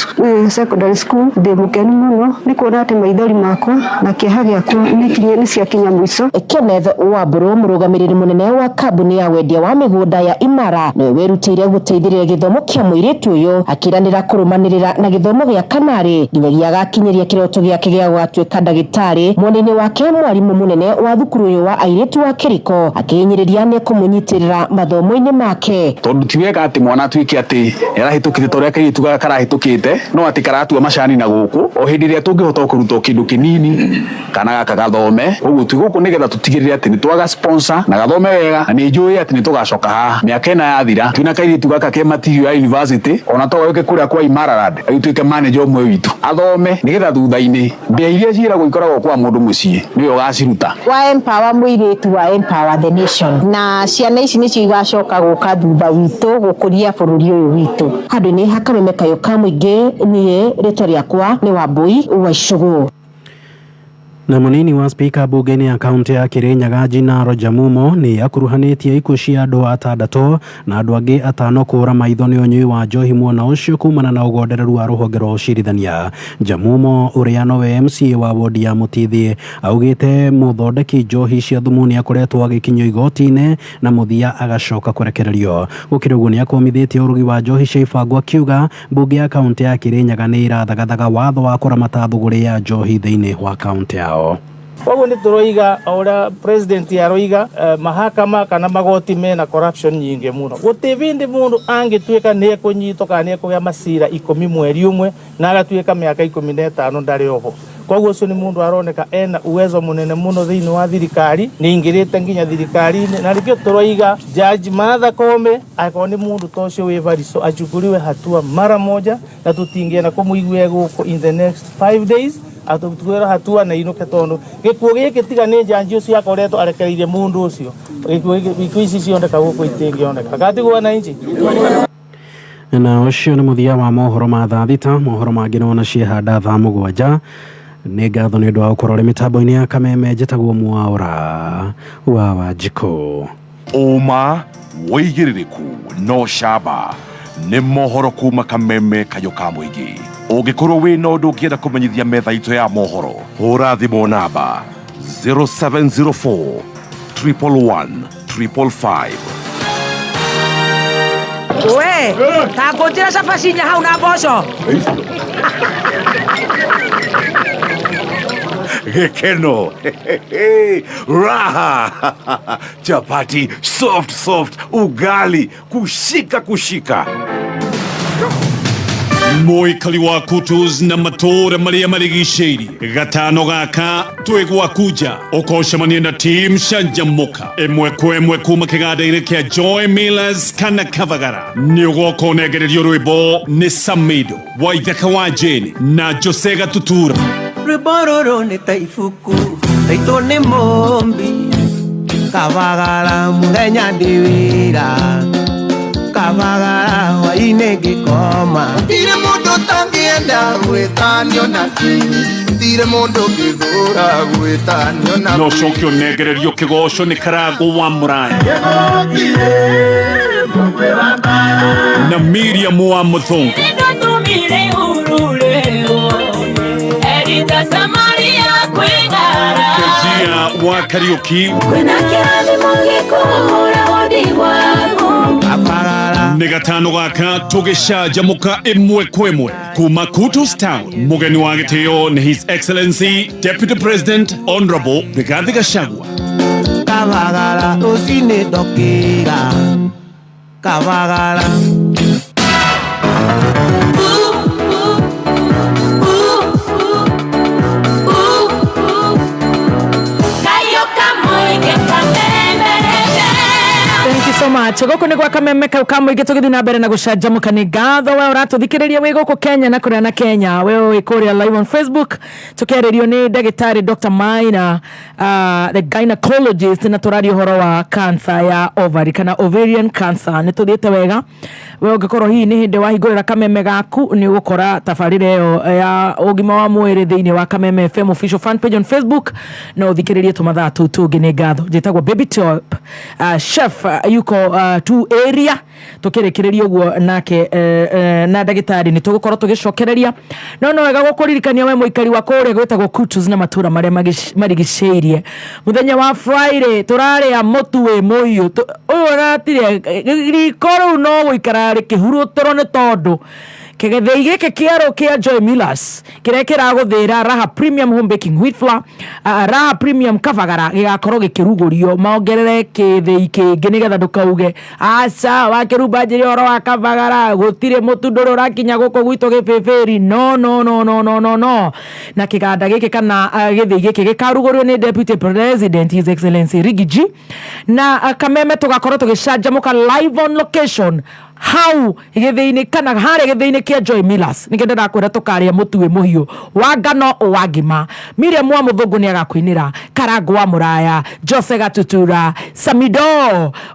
secondary school. Ndĩ mũkenu mũno nĩ kuona atĩ maithori makwa na kĩeha gĩakwa nĩ ciakinya mũico. Kenneth Wamburu, mũrũgamĩrĩri mũnene wa kambuni ya wendia wa mĩgũnda ya Imara, nĩwe wĩrutĩire gũteithĩrĩria gĩthomo kĩa mũirĩtu ũyũ, akĩranĩra kũrũmanĩrĩra na gĩthomo gĩa kanarĩ nginyagia agakinyĩria kĩroto gĩake gĩa gũgatuĩka ndagĩtarĩ. Mwena-inĩ wake mwarimũ mũnene wa thukuru ũyũ wa airĩtu wa Kĩriko akĩhinyĩrĩria nĩ kũmũnyitĩrĩra mathomo-inĩ make. Tondu ti wega atĩ mwana atuĩke atĩ nĩarahĩtũkĩte ta ũrĩa kairĩtu gaka karahĩtũkĩte, no atĩ karatua macani na gũkũ o hĩndĩ ĩrĩa tũngĩhota kũruta kĩndũ kĩnini kana gaka gathome. Koguo twĩ gũkũ nĩgetha tũtigĩrĩre atĩ nĩ twaga sponsor na gathome wega, na nĩ njũĩ atĩ nĩ tũgacoka haha mĩaka ĩna yathira twĩna kairĩtu gaka ke material ya university, ona to gauke kũrĩa kwa Imaraland agĩtuĩke manager ũmwe witũ, athome nĩgetha thutha-inĩ mbia iria ciĩragwo ikoragwo kwa mũndũ mũciĩ nĩwe ũgaciruta. Wa empower mũirĩtu, wa empower the nation, na ciana ici nĩcio igacoka gũka thutha witũ gũkũria bũrũri ũyũ witũ. Handũ-inĩ ha Kameme Kayũ ka Mũingĩ, niĩ rĩtwa rĩakwa nĩ Wambui wa Icũgũ. Na munini wa spika bunge-inĩ ya kaunti ya Kirinyaga Jinaro Jamumo nĩ akuruhanĩtie ikuũ cia andũ atandatũ na andũ angĩ 5 kũra maitho nĩ ũnyui wa njohi mwena ũcio kumana na ũgondereru wa rũhonge rwa ũcirithania. Jamumo ũrĩa nowe MCA wa wodi ya Mũtithi augĩte mũthondeki njohi cia thumu nĩ akoretwo agĩkinyio igoti-inĩ na mũthia agacoka kũrekererio. Gũkĩrĩ ũguo nĩ akũmithĩtie ũrugi wa njohi cia ibango akiuga mbunge ya kaunti ya Kirinyaga nĩ ĩrathagathaga watho wa kũramata thũgũrĩ ya njohi thĩinĩ wa kaunti yao. Koguo nĩ tũroiga o ũrĩa president aroiga, mahakama kana magoti mena corruption nyingĩ mũno. Gũtirĩ bĩndĩ mũndũ angĩtuĩka nĩ ekũnyitwo kana nĩ ekũgĩa macira 10 mweri ũmwe na agatuĩka mĩaka 15 ndarĩ oho. Koguo ũcio nĩ mũndũ aroneka ena uwezo mũnene mũno thĩinĩ wa thirikari, nĩ aingĩrĩte nginya thirikari-inĩ, na nĩkĩo tũroiga Judge Martha Koome angĩkorwo nĩ mũndũ ta ũcio wĩ barico achukuliwe hatua mara moja, na tũtingĩenda kũmũigua gũkũ in the next 5 days atũtuĩra hatua na inũke, tondũ gĩkuũ gĩkĩ tiga nĩ njanji ũcio akoretwo arekereirie mũndũ ũcio, gĩkuũ ici cioneka gũkũ itingĩoneka. Gatigwo wananchi. Na ũcio nĩ mũthia wa mohoro ma thaa 6. Mohoro mangĩ nĩwona ciehanda thaa 7. Nĩ ngatho nĩ ũndũ wa gũkorwo ũrĩ mĩtambo-inĩ ya Kameme. Njĩtagwo Mwaũra wa Wanjikũ. Ũma wĩigĩrĩrĩku no camba nĩ mohoro kuma Kameme Kayũ ka Mũingĩ. Ũngĩkorwo wĩna ũndũ ũngĩenda kũmenyithia metha itũ ya mohoro, hũra thimũ namba 0704 111 555. We, ta ngũnjĩra cabaci inya hau na mboco. Gĩkeno, raha, chapati soft soft, ugali kushika kushika. Mũikari wa Kutus na matũũra marĩa marigicĩirie gatano gaka twĩ gwaku nja ũkocemania na team Canjamũka ĩmwe kwa ĩmwe kuma kĩganda-inĩ kĩa Joy Millers kana Kavagara. Nĩ ũgoka ũnengererio rwĩmbo nĩ Samido Waithaka wa Jane na Jose Gatutura. Rwĩmbo rũrũ nĩ ta ibuku taitũ nĩ mũmbi Kavagara mũthenya ndĩ wĩra Kavagara hwainĩ ngĩkoma. Gũtirĩ mũndũ ũtangĩenda gwĩtanio na gũtirĩ mũndũ ũngĩthũra gwĩtanio na no coke ũnengererio kĩgoco nĩ Karangũ wa Mũraya na Miriam wa Mũthũngũ. Kezia wa Kariuki nĩ gatano gaka tũgĩcanjamũka ĩmwe kwa ĩmwe kuma Kutus Town. Mũgeni wa gĩtĩo nĩ His Excellency Deputy President Honorable Rigathi Gachagua. Kavagara rũcinĩ ndokĩra Kavagara. Thank you so much. much. Gũkũ nĩ gwa Kameme kau ka mũingĩ tũgĩthiĩ na mbere na gũcanjamũka. Nĩ ngatho we ũratũthikĩrĩria wĩ gũkũ Kenya na kũrĩa na Kenya, we wĩ kũrĩa live on Facebook, tũkĩarĩrio nĩ ndagĩtarĩ Dr. Maina, the gynecologist, na tũraria ũhoro wa cancer ya ovary kana ovarian cancer. Nĩ tũthiĩte wega. We ũngĩkorwo hihi nĩ hĩndĩ wahingũrĩra kameme gaku, nĩ ũgũkora tabarĩra ĩyo ya ũgima wa mwĩrĩ thĩinĩ wa Kameme FM official fan page on Facebook, no ũthikĩrĩrie tũmathaa tũu tũngĩ. Nĩ ngatho. Njĩtagwo Baby Top, chef yuko tu area. Tũkĩrĩkĩrĩria ũguo nake na ndagĩtarĩ nĩ tũgũkorwo tũgĩcokereria, no wega gũkũririkania we mũikari wa kũrĩa gwĩtagwo Kutus na matũra marĩa marigicĩirie, mũthenya wa Friday tũrarĩa mũtu wĩ mũhiũ. Ũyũ ũratire riko rĩu no gũikara rĩkĩhurũtũrwo nĩ tondũ kĩgethei gĩkĩ kĩerũ kĩa Joy Millers kĩrĩa kĩragũthĩra Raha Premium Home Baking Wheat Flour, Raha Premium Kabagara, gĩgakorwo gĩkĩrugũrio maongerere kĩthĩi kĩngĩ nĩgetha ndũkauge aca wakĩrumba njĩre ũhoro wa Kabagara gũtirĩ mũtu ndũrĩ ũrakinya gũkũ gwitũ gĩbĩbĩri. No, no, no, no, no, no, no. Na kĩganda gĩkĩ kana gĩthĩi gĩkĩ gĩkarugũrio nĩ Deputy President His Excellency Riggy G, na Kameme tũgakorwo tũgĩcanjamũka live on location hau gĩthĩi-inĩ kana harĩa gĩthĩi-inĩ kĩa Joy Millers. Nĩkĩo ndĩrakwĩra tũkarĩa mũtu wĩ mũhiũ wa ngano wa ngima. Miriam wa Mũthũngũ nĩ agakũinĩra, Karango wa Mũraya, Jose Gatutura, Samido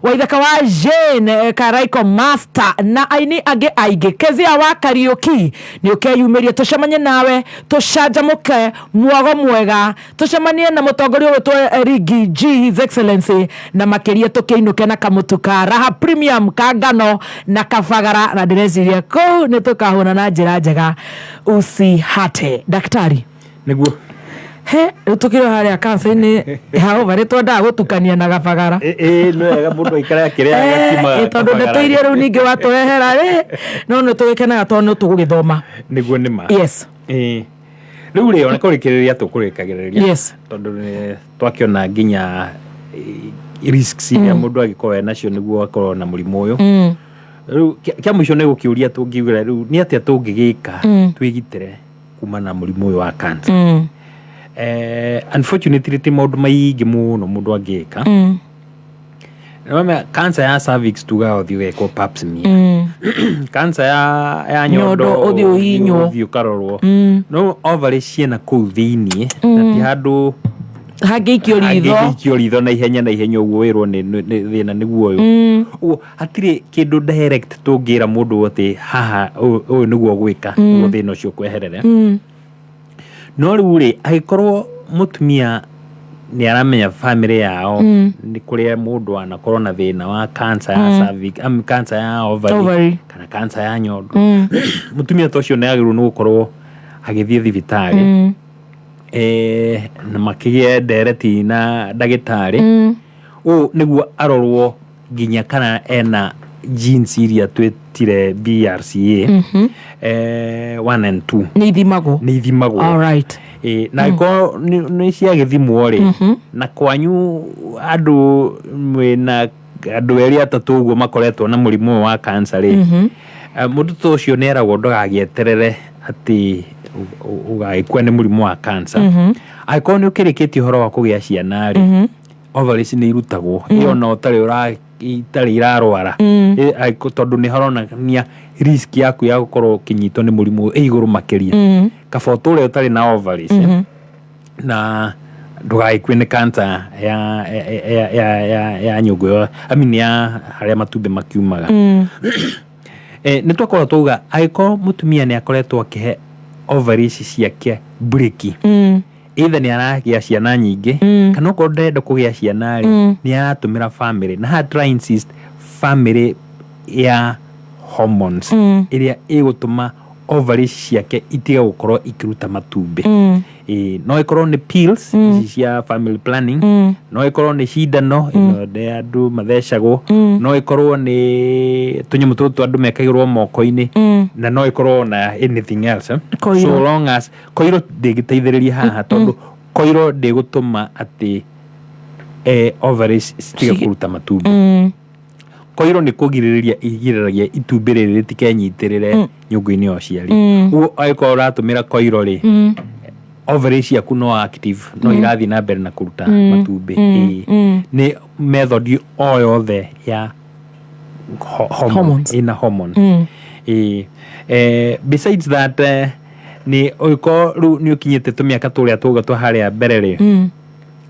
Waithaka wa Jane, Karaiko Master na aini angĩ aingĩ. Kezia wa Kariũki nĩ ũkeyumĩria tũcemanie nawe, tũcanjamũke mwago mwega, tũcemanie na mũtongoria ũgwĩtwo Riggy G, His Excellency, na makĩria tũkĩinũke na kamũtu ka Raha Premium ka ngano na Kabagara, na ndĩreciria kũu nĩ tũkahũna na njĩra njega. Usihate daktari. Nĩguo. He rĩu tũkĩrĩ harĩa cancer-inĩ ya ovary, twendaga gũtukania na Kabagara. Ĩ nĩ wega mũndũ aikare akĩrĩaga ngima. Tondũ ndeto iria rĩu ningĩ watũrehera rĩ, no nĩ tũgĩkenaga tondũ nĩ tũgũgĩthoma. Nĩguo, nĩ ma. Ĩ rĩu rĩ, ona kũrĩkĩrĩria tũkũrĩkagĩrĩria, tondũ nĩ twakĩona nginya risks iria mũndũ angĩkorwo enacio nĩguo akorwo na mũrimũ ũyũ. Rĩu kĩa mũico nĩ gũkĩũria tũngiuga rĩu nĩ atĩa tũngĩgĩka twĩgitĩre kuma na mũrimũ ũyũ wa cancer. Unfortunately ti maũndũ maingĩ mũno mũndũ angĩka. Nĩwamenya cancer ya cervix tugaga ũthiĩ ũgekwo pap smear. Cancer ya nyondo, nyondo, ũthiĩ ũhihinywo. Ũthiĩ ũkarorwo. No ovary ciĩna kũu thĩiniĩ na ti handũ hangĩikio ritho. Hangĩikio ritho na ihenya ũguo wĩrwo nĩ thĩna nĩguo ũyũ. Ũguo hatirĩ kĩndũ direct tũngĩra mũndũ atĩ haha ũyũ nĩguo gwĩka nĩguo thĩna ũcio kweherere. No rĩu rĩ, angĩkorwo mũtumia nĩ aramenya family yao nĩ kũrĩa mũndũ anakorwo na thĩna wa cancer ya cervix, cancer ya ovary, ovary, kana cancer ya nyondo, mũtumia ta ũcio nĩ agĩrĩirwo nĩ gũkorwo agĩthiĩ thibitarĩ na makĩgĩe ndereti na ndagĩtarĩ ũũ nĩguo arorwo nginya kana ena genes iria twĩtire BRCA 1 and 2. Nĩ ithimagwo? Nĩ ithimagwo. All right. Na angĩkorwo nĩ ciagĩthimwo rĩ, na kwanyu andũ mwĩna andũ erĩ atatũ ũguo makoretwo na mũrimũ ũyũ wa cancer rĩ, mũndũ ta ũcio nĩ eragwo ndũgagĩeterere atĩ ũgagĩkua nĩ mũrimũ wa cancer. Angĩkorwo nĩ ũkĩrĩkĩtie ũhoro wa kũgĩa ciana rĩ, ovaries nĩ irutagwo ĩyo na ũtarĩ ũra itarĩ irarwara. Tondũ nĩ haronania risk yaku ya gũkorwo ũkĩnyitwo nĩ mũrimũ ũyũ ĩ igũrũ makĩria, kaba ũtũre ũtarĩ na ovaries na ndũgagĩkue nĩ cancer ya nyũngũ ĩyo, I mean ya harĩa matumbĩ makiumaga. Nĩ twakorwo twauga angĩkorwo mũtumia nĩ akoretwo akĩhe ovaries ciake breki, either nĩ aragĩa ciana nyingĩ kana okorwo ndarenda kũgĩa ciana rĩ, nĩ aratũmĩra family, na haha tũra insist family ya hormones ĩrĩa ĩgũtũma ovaries ciake itige gũkorwo ikĩruta matumbĩ. Ĩ, no ĩkorwo nĩ pills ici cia family planning, no ĩkorwo nĩ cindano ĩno nĩ andũ mathecagwo, no ĩkorwo nĩ tũnyamũ tũtũ andũ mekagĩrwo moko-inĩ, na no ĩkorwo na anything else, eh? Koiro. So long as koiro ndĩngĩteithĩrĩria haha, tondũ koiro ndĩgũtũma atĩ ovaries citige kũruta matumbĩ. Koiro nĩ kũgirĩrĩria igirĩrĩria itumbĩ rĩrĩ rĩtikenyitĩrĩre nyũngũ-inĩ ya ũciari. Ũguo angĩkorwo ũratũmĩra koiro rĩ, ovaries ciaku no active, no irathiĩ na mbere na kũruta matumbĩ. Ĩĩ. Nĩ method o yothe ya hormone, Hormones. ĩna hormone. Ĩĩ. Besides that, nĩ ũgĩkorwo rĩu nĩ ũkinyĩte tũmĩaka tũrĩa tũga twa harĩa mbere rĩ,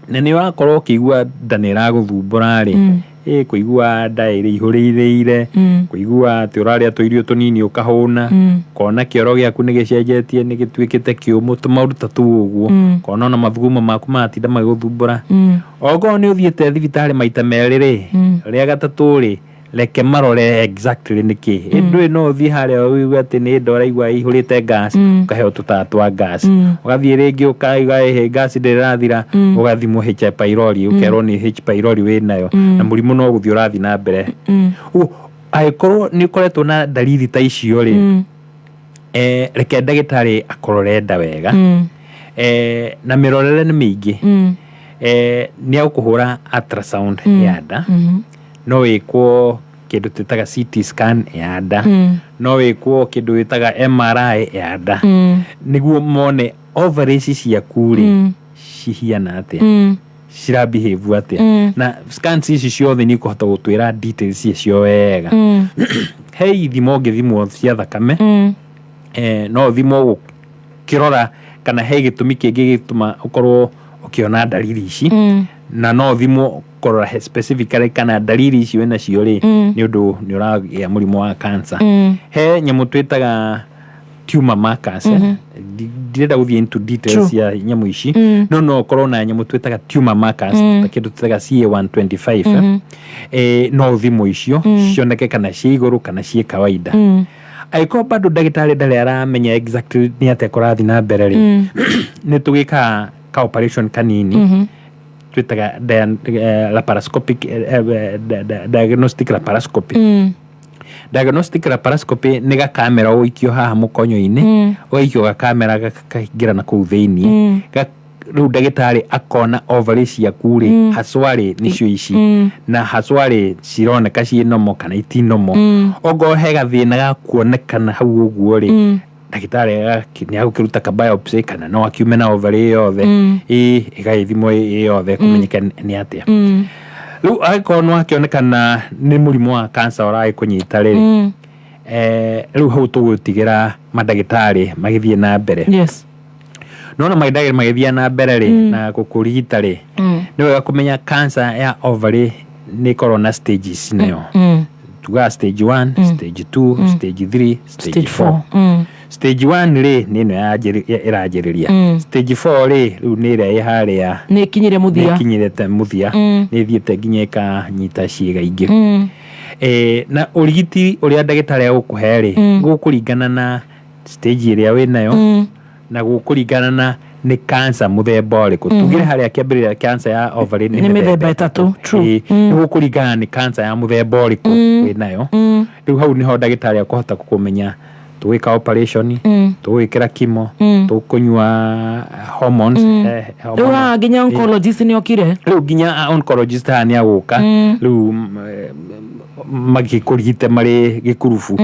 na nĩ ũrakorwo ũkĩigua nda nĩ ĩragũthumbũra rĩ, ĩ kũigua nda ĩrĩ ihũrĩrĩire, kũigua atĩ ũrarĩa tũirio tũnini ũkahũna, kona kĩoro gĩaku nĩ gĩcenjetie, nĩ gĩtuĩkĩte kĩũmũ, tũmaũndũ ta tũu ũguo, kona ona mathugumo maku maratinda magĩgũthumbũra, okorwo nĩ ũthiĩte thibitarĩ maita merĩ rĩ, rĩa gatatũ rĩ, reke marore exactly nĩkĩ. Ndũĩ no ũthiĩ harĩa ũigue atĩ nĩ nda ũraigua ĩihũrĩte gas, ũkaheo tũtawa twa gas, ũgathiĩ rĩngĩ ũkaiga ĩhĩ gas ndĩrathira, ũgathimwo H pylori, ũkerwo nĩ H pylori wĩnayo, na mũrimũ no gũthiĩ ũrathiĩ na mbere. Ũguo angĩkorwo nĩ ũkoretwo na dalili ta icio rĩ, reke ndagĩtarĩ akũrore nda wega. Na mĩrorere nĩ mĩingĩ. Nĩ agũkũhũra ultrasound ya nda, no wĩkwo kĩndũ twĩtaga CT scan ya nda, no wĩkwo kĩndũ wĩtaga MRI ya nda, nĩguo mone ovaries ciaku rĩ, cihiana atĩa, cira behave atĩa, na scans ici ciothe nĩ ikũhota gũtwĩra details ciacio wega. He ithimo ũngĩthimwo cia thakame, no ũthimwo gũkĩrora kana he gĩtũmi kĩngĩ gĩtũma ũkorwo ũkĩona dalili ici, na no ũthimwo kũrora specifically kana dalili ici wĩna cio rĩ, nĩ ũndũ nĩ ũragĩa mũrimũ wa cancer. He nyamũ twĩtaga tumor markers, ndirenda gũthiĩ into details cia nyamũ ici, no ũkorwo na nyamũ twĩtaga tumor markers, ta kĩndũ twĩtaga CA125, no ũthimwo icio, cioneke kana ciĩ igũrũ kana ciĩ kawaida. Angĩkorwo bado ndagĩtarĩ ndarĩ aramenya exactly nĩ atĩa kũrathiĩ na mbere rĩ, nĩ tũgĩkaga ka operation kanini, twĩtaga laparoscopic, diagnostic laparoscopy. Diagnostic laparoscopy nĩ gakamera ũgũikio haha mũkonyo-inĩ, ũgaikio gakamera gakaingĩra na kũu thĩiniĩ. Rĩu ndagĩtarĩ akona ovary ciaku rĩ, haswa rĩ, nĩcio ici, na haswa rĩ, cironeka ciĩ nomo kana itinomo. Ongorwo he gathĩna ga kuonekana hau ũguo rĩ, ndagĩtarĩ nĩ agũkĩruta ka biopsy kana no akiume na ovary yothe, ĩ ĩgagĩthimwo ĩ yothe kũmenyeka nĩ atĩa. Rĩu angĩkorwo nĩ wakĩonekana nĩ mũrimũ wa cancer ũragĩkũnyita rĩ, rĩu hau tũgũtigĩra mandagĩtarĩ magĩthiĩ na mbere. No na mandagĩtarĩ magĩthiĩ na mbere rĩ, na gũkũrigita rĩ, nĩ wega kũmenya cancer ya ovary nĩ ĩkoragwo na stages nayo. Tugaga stage 1, stage 2, stage 3, stage Stage 4. 4. Stage 1 rĩ, nĩ ĩno ĩranjĩrĩria. Stage 4 rĩ, rĩu nĩ ĩrĩa ĩ harĩa nĩ ĩkinyire mũthia. Nĩ ĩkinyĩrĩte mũthia, nĩ ĩthiĩte nginya ĩkanyita ciĩga ingĩ. Na ũrigiti ũrĩa ndagĩtarĩ agũkũhe rĩ, gũkũringana na stage ĩrĩa wĩnayo, na gũkũringana na nĩ cancer mũthemba ũrĩkũ. Tugire harĩa kĩambĩrĩria cancer ya ovary nĩ mĩthemba ĩtatũ. True. Ĩĩ, nĩ gũkũringana nĩ cancer ya mũthemba ũrĩkũ wĩnayo. Rĩu hau nĩho ndagĩtarĩ akũhota kũmenya tũgwĩka operation, tũgwĩkĩra chemo, tũkũnyua hormones, Rĩu haha nginya oncologist nĩ okire. Rĩu nginya oncologist haha nĩ agũka, rĩu magĩkũrigite marĩ gĩkurubu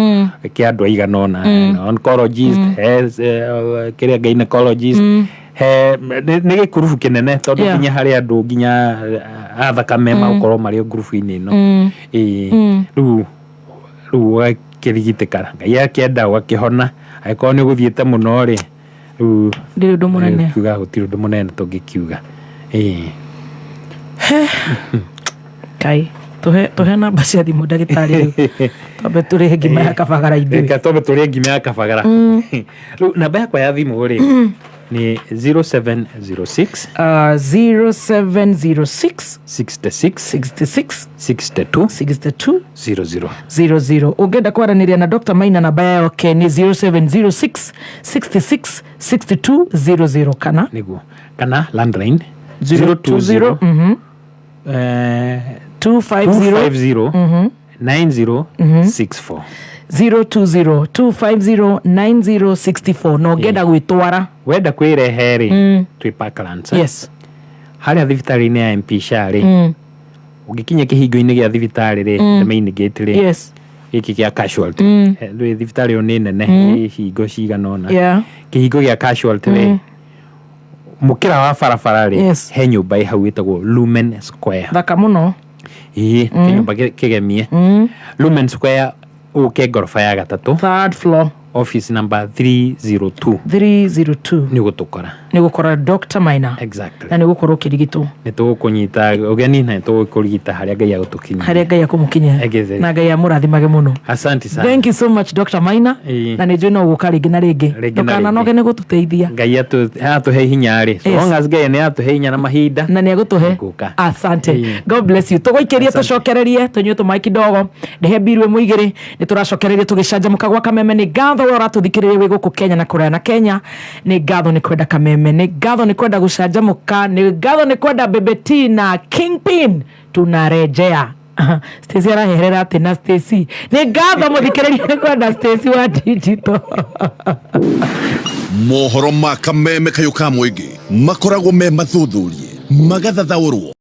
kĩa andũ aigana ũna. Oncologist, he kĩrĩa gynecologist, he nĩ gĩkurubu kĩnene tondũ nginya harĩ andũ nginya a thakame magũkorwo marĩ ngurubu-inĩ ĩno. Ĩĩ. Rĩu ũgakĩrigitĩka, Ngai akĩenda ũgakĩhona. Angĩkorwo nĩ ũgũthiĩte mũno rĩ, rĩu ndĩrĩ ũndũ mũnene. Kiuga gũtirĩ ũndũ mũnene tũngĩkiuga. Ĩĩ. Kai tuhe namba cia thimũ ndagĩtarĩ, rĩu twambe tũrĩhe ngima ya kabagara ithuĩ. Reke twambe tũrĩe ngima ya kabagara. Rĩu namba yakwa ya thimũ rĩ, nĩ 0706, 0706, 66, 66, 62, 62, 00. 00. Ũngĩenda kwaranĩria na Dr. Maina, namba yake nĩ 0706 66 62 00 kana nĩguo, kana landline. 020, 250, 250, 9064. 020 250 9064. Na ũngĩenda gwĩtwara? Wenda kwĩrehe rĩ, twĩ Parklands, eh? Harĩa thibitarĩ-inĩ ya MP SHA rĩ, ũngĩkinya kĩhingo-inĩ gĩa thibitarĩ rĩ, the main gate rĩ, gĩkĩ gĩa casualty. Rĩ, thibitarĩ ĩyo nĩ nene, ĩ hingo cigana ũna. Kĩhingo gĩa casualty rĩ, mũkĩra wa barabara rĩ, he nyũmba ĩ hau ĩtagwo Lumen Square. Thaka mũno. Ĩĩ, kĩnyũmba kĩgemie. Lumen Square, ũke ngoroba ya gatatũ, third floor, office number 302. 302. Nĩ ũgũtũkora. Nĩ gũkora Dr. Maina. Exactly. Na nĩ gũkorwo ũkĩrigitwo. Nĩ tũgũkũnyita ũgeni na nĩ tũgũkũrigita harĩa Ngai agũtũkinyia. Harĩa Ngai akũmũkinyia. Egetheri. Na Ngai amũrathimage mũno. Asante sana. Thank you so much, Dr. Maina. Na nĩ njũĩ no ũgũka rĩngĩ na rĩngĩ. Rĩngĩ na Ndũkananoge nĩ gũtũteithia. Ngai atũhe hinya rĩ, so Yes. long as Ngai nĩ atũhe hinya na mahinda, na nĩ agũtũhe. Ngũka. Asante. Ĩĩ. God bless you. Tũgũikĩrie, tũcokererie, tũnyue tũmaĩ kidogo, ndĩhe mbiru ĩmwe igĩrĩ, nĩ tũracokereria tũgĩcanjamũka gwa Kameme. Nĩ ngatho we ũratũthikĩrĩria wĩ gũkũ Kenya na kũraya na Kenya. Nĩ ngatho nĩ kwenda Kameme, nĩ ngatho nĩ kwenda gũcanjamũka, nĩ ngatho nĩ kwenda Bebe T na Kingpin. Tunarejea. Stacy araherera atĩ na Stacy, nĩ ngatho mũthikĩrĩria nĩ kwenda Stacy wa digital. Mohoro ma Kameme kayũ ka mũingĩ makoragwo me mathuthurie magathathaũrwo.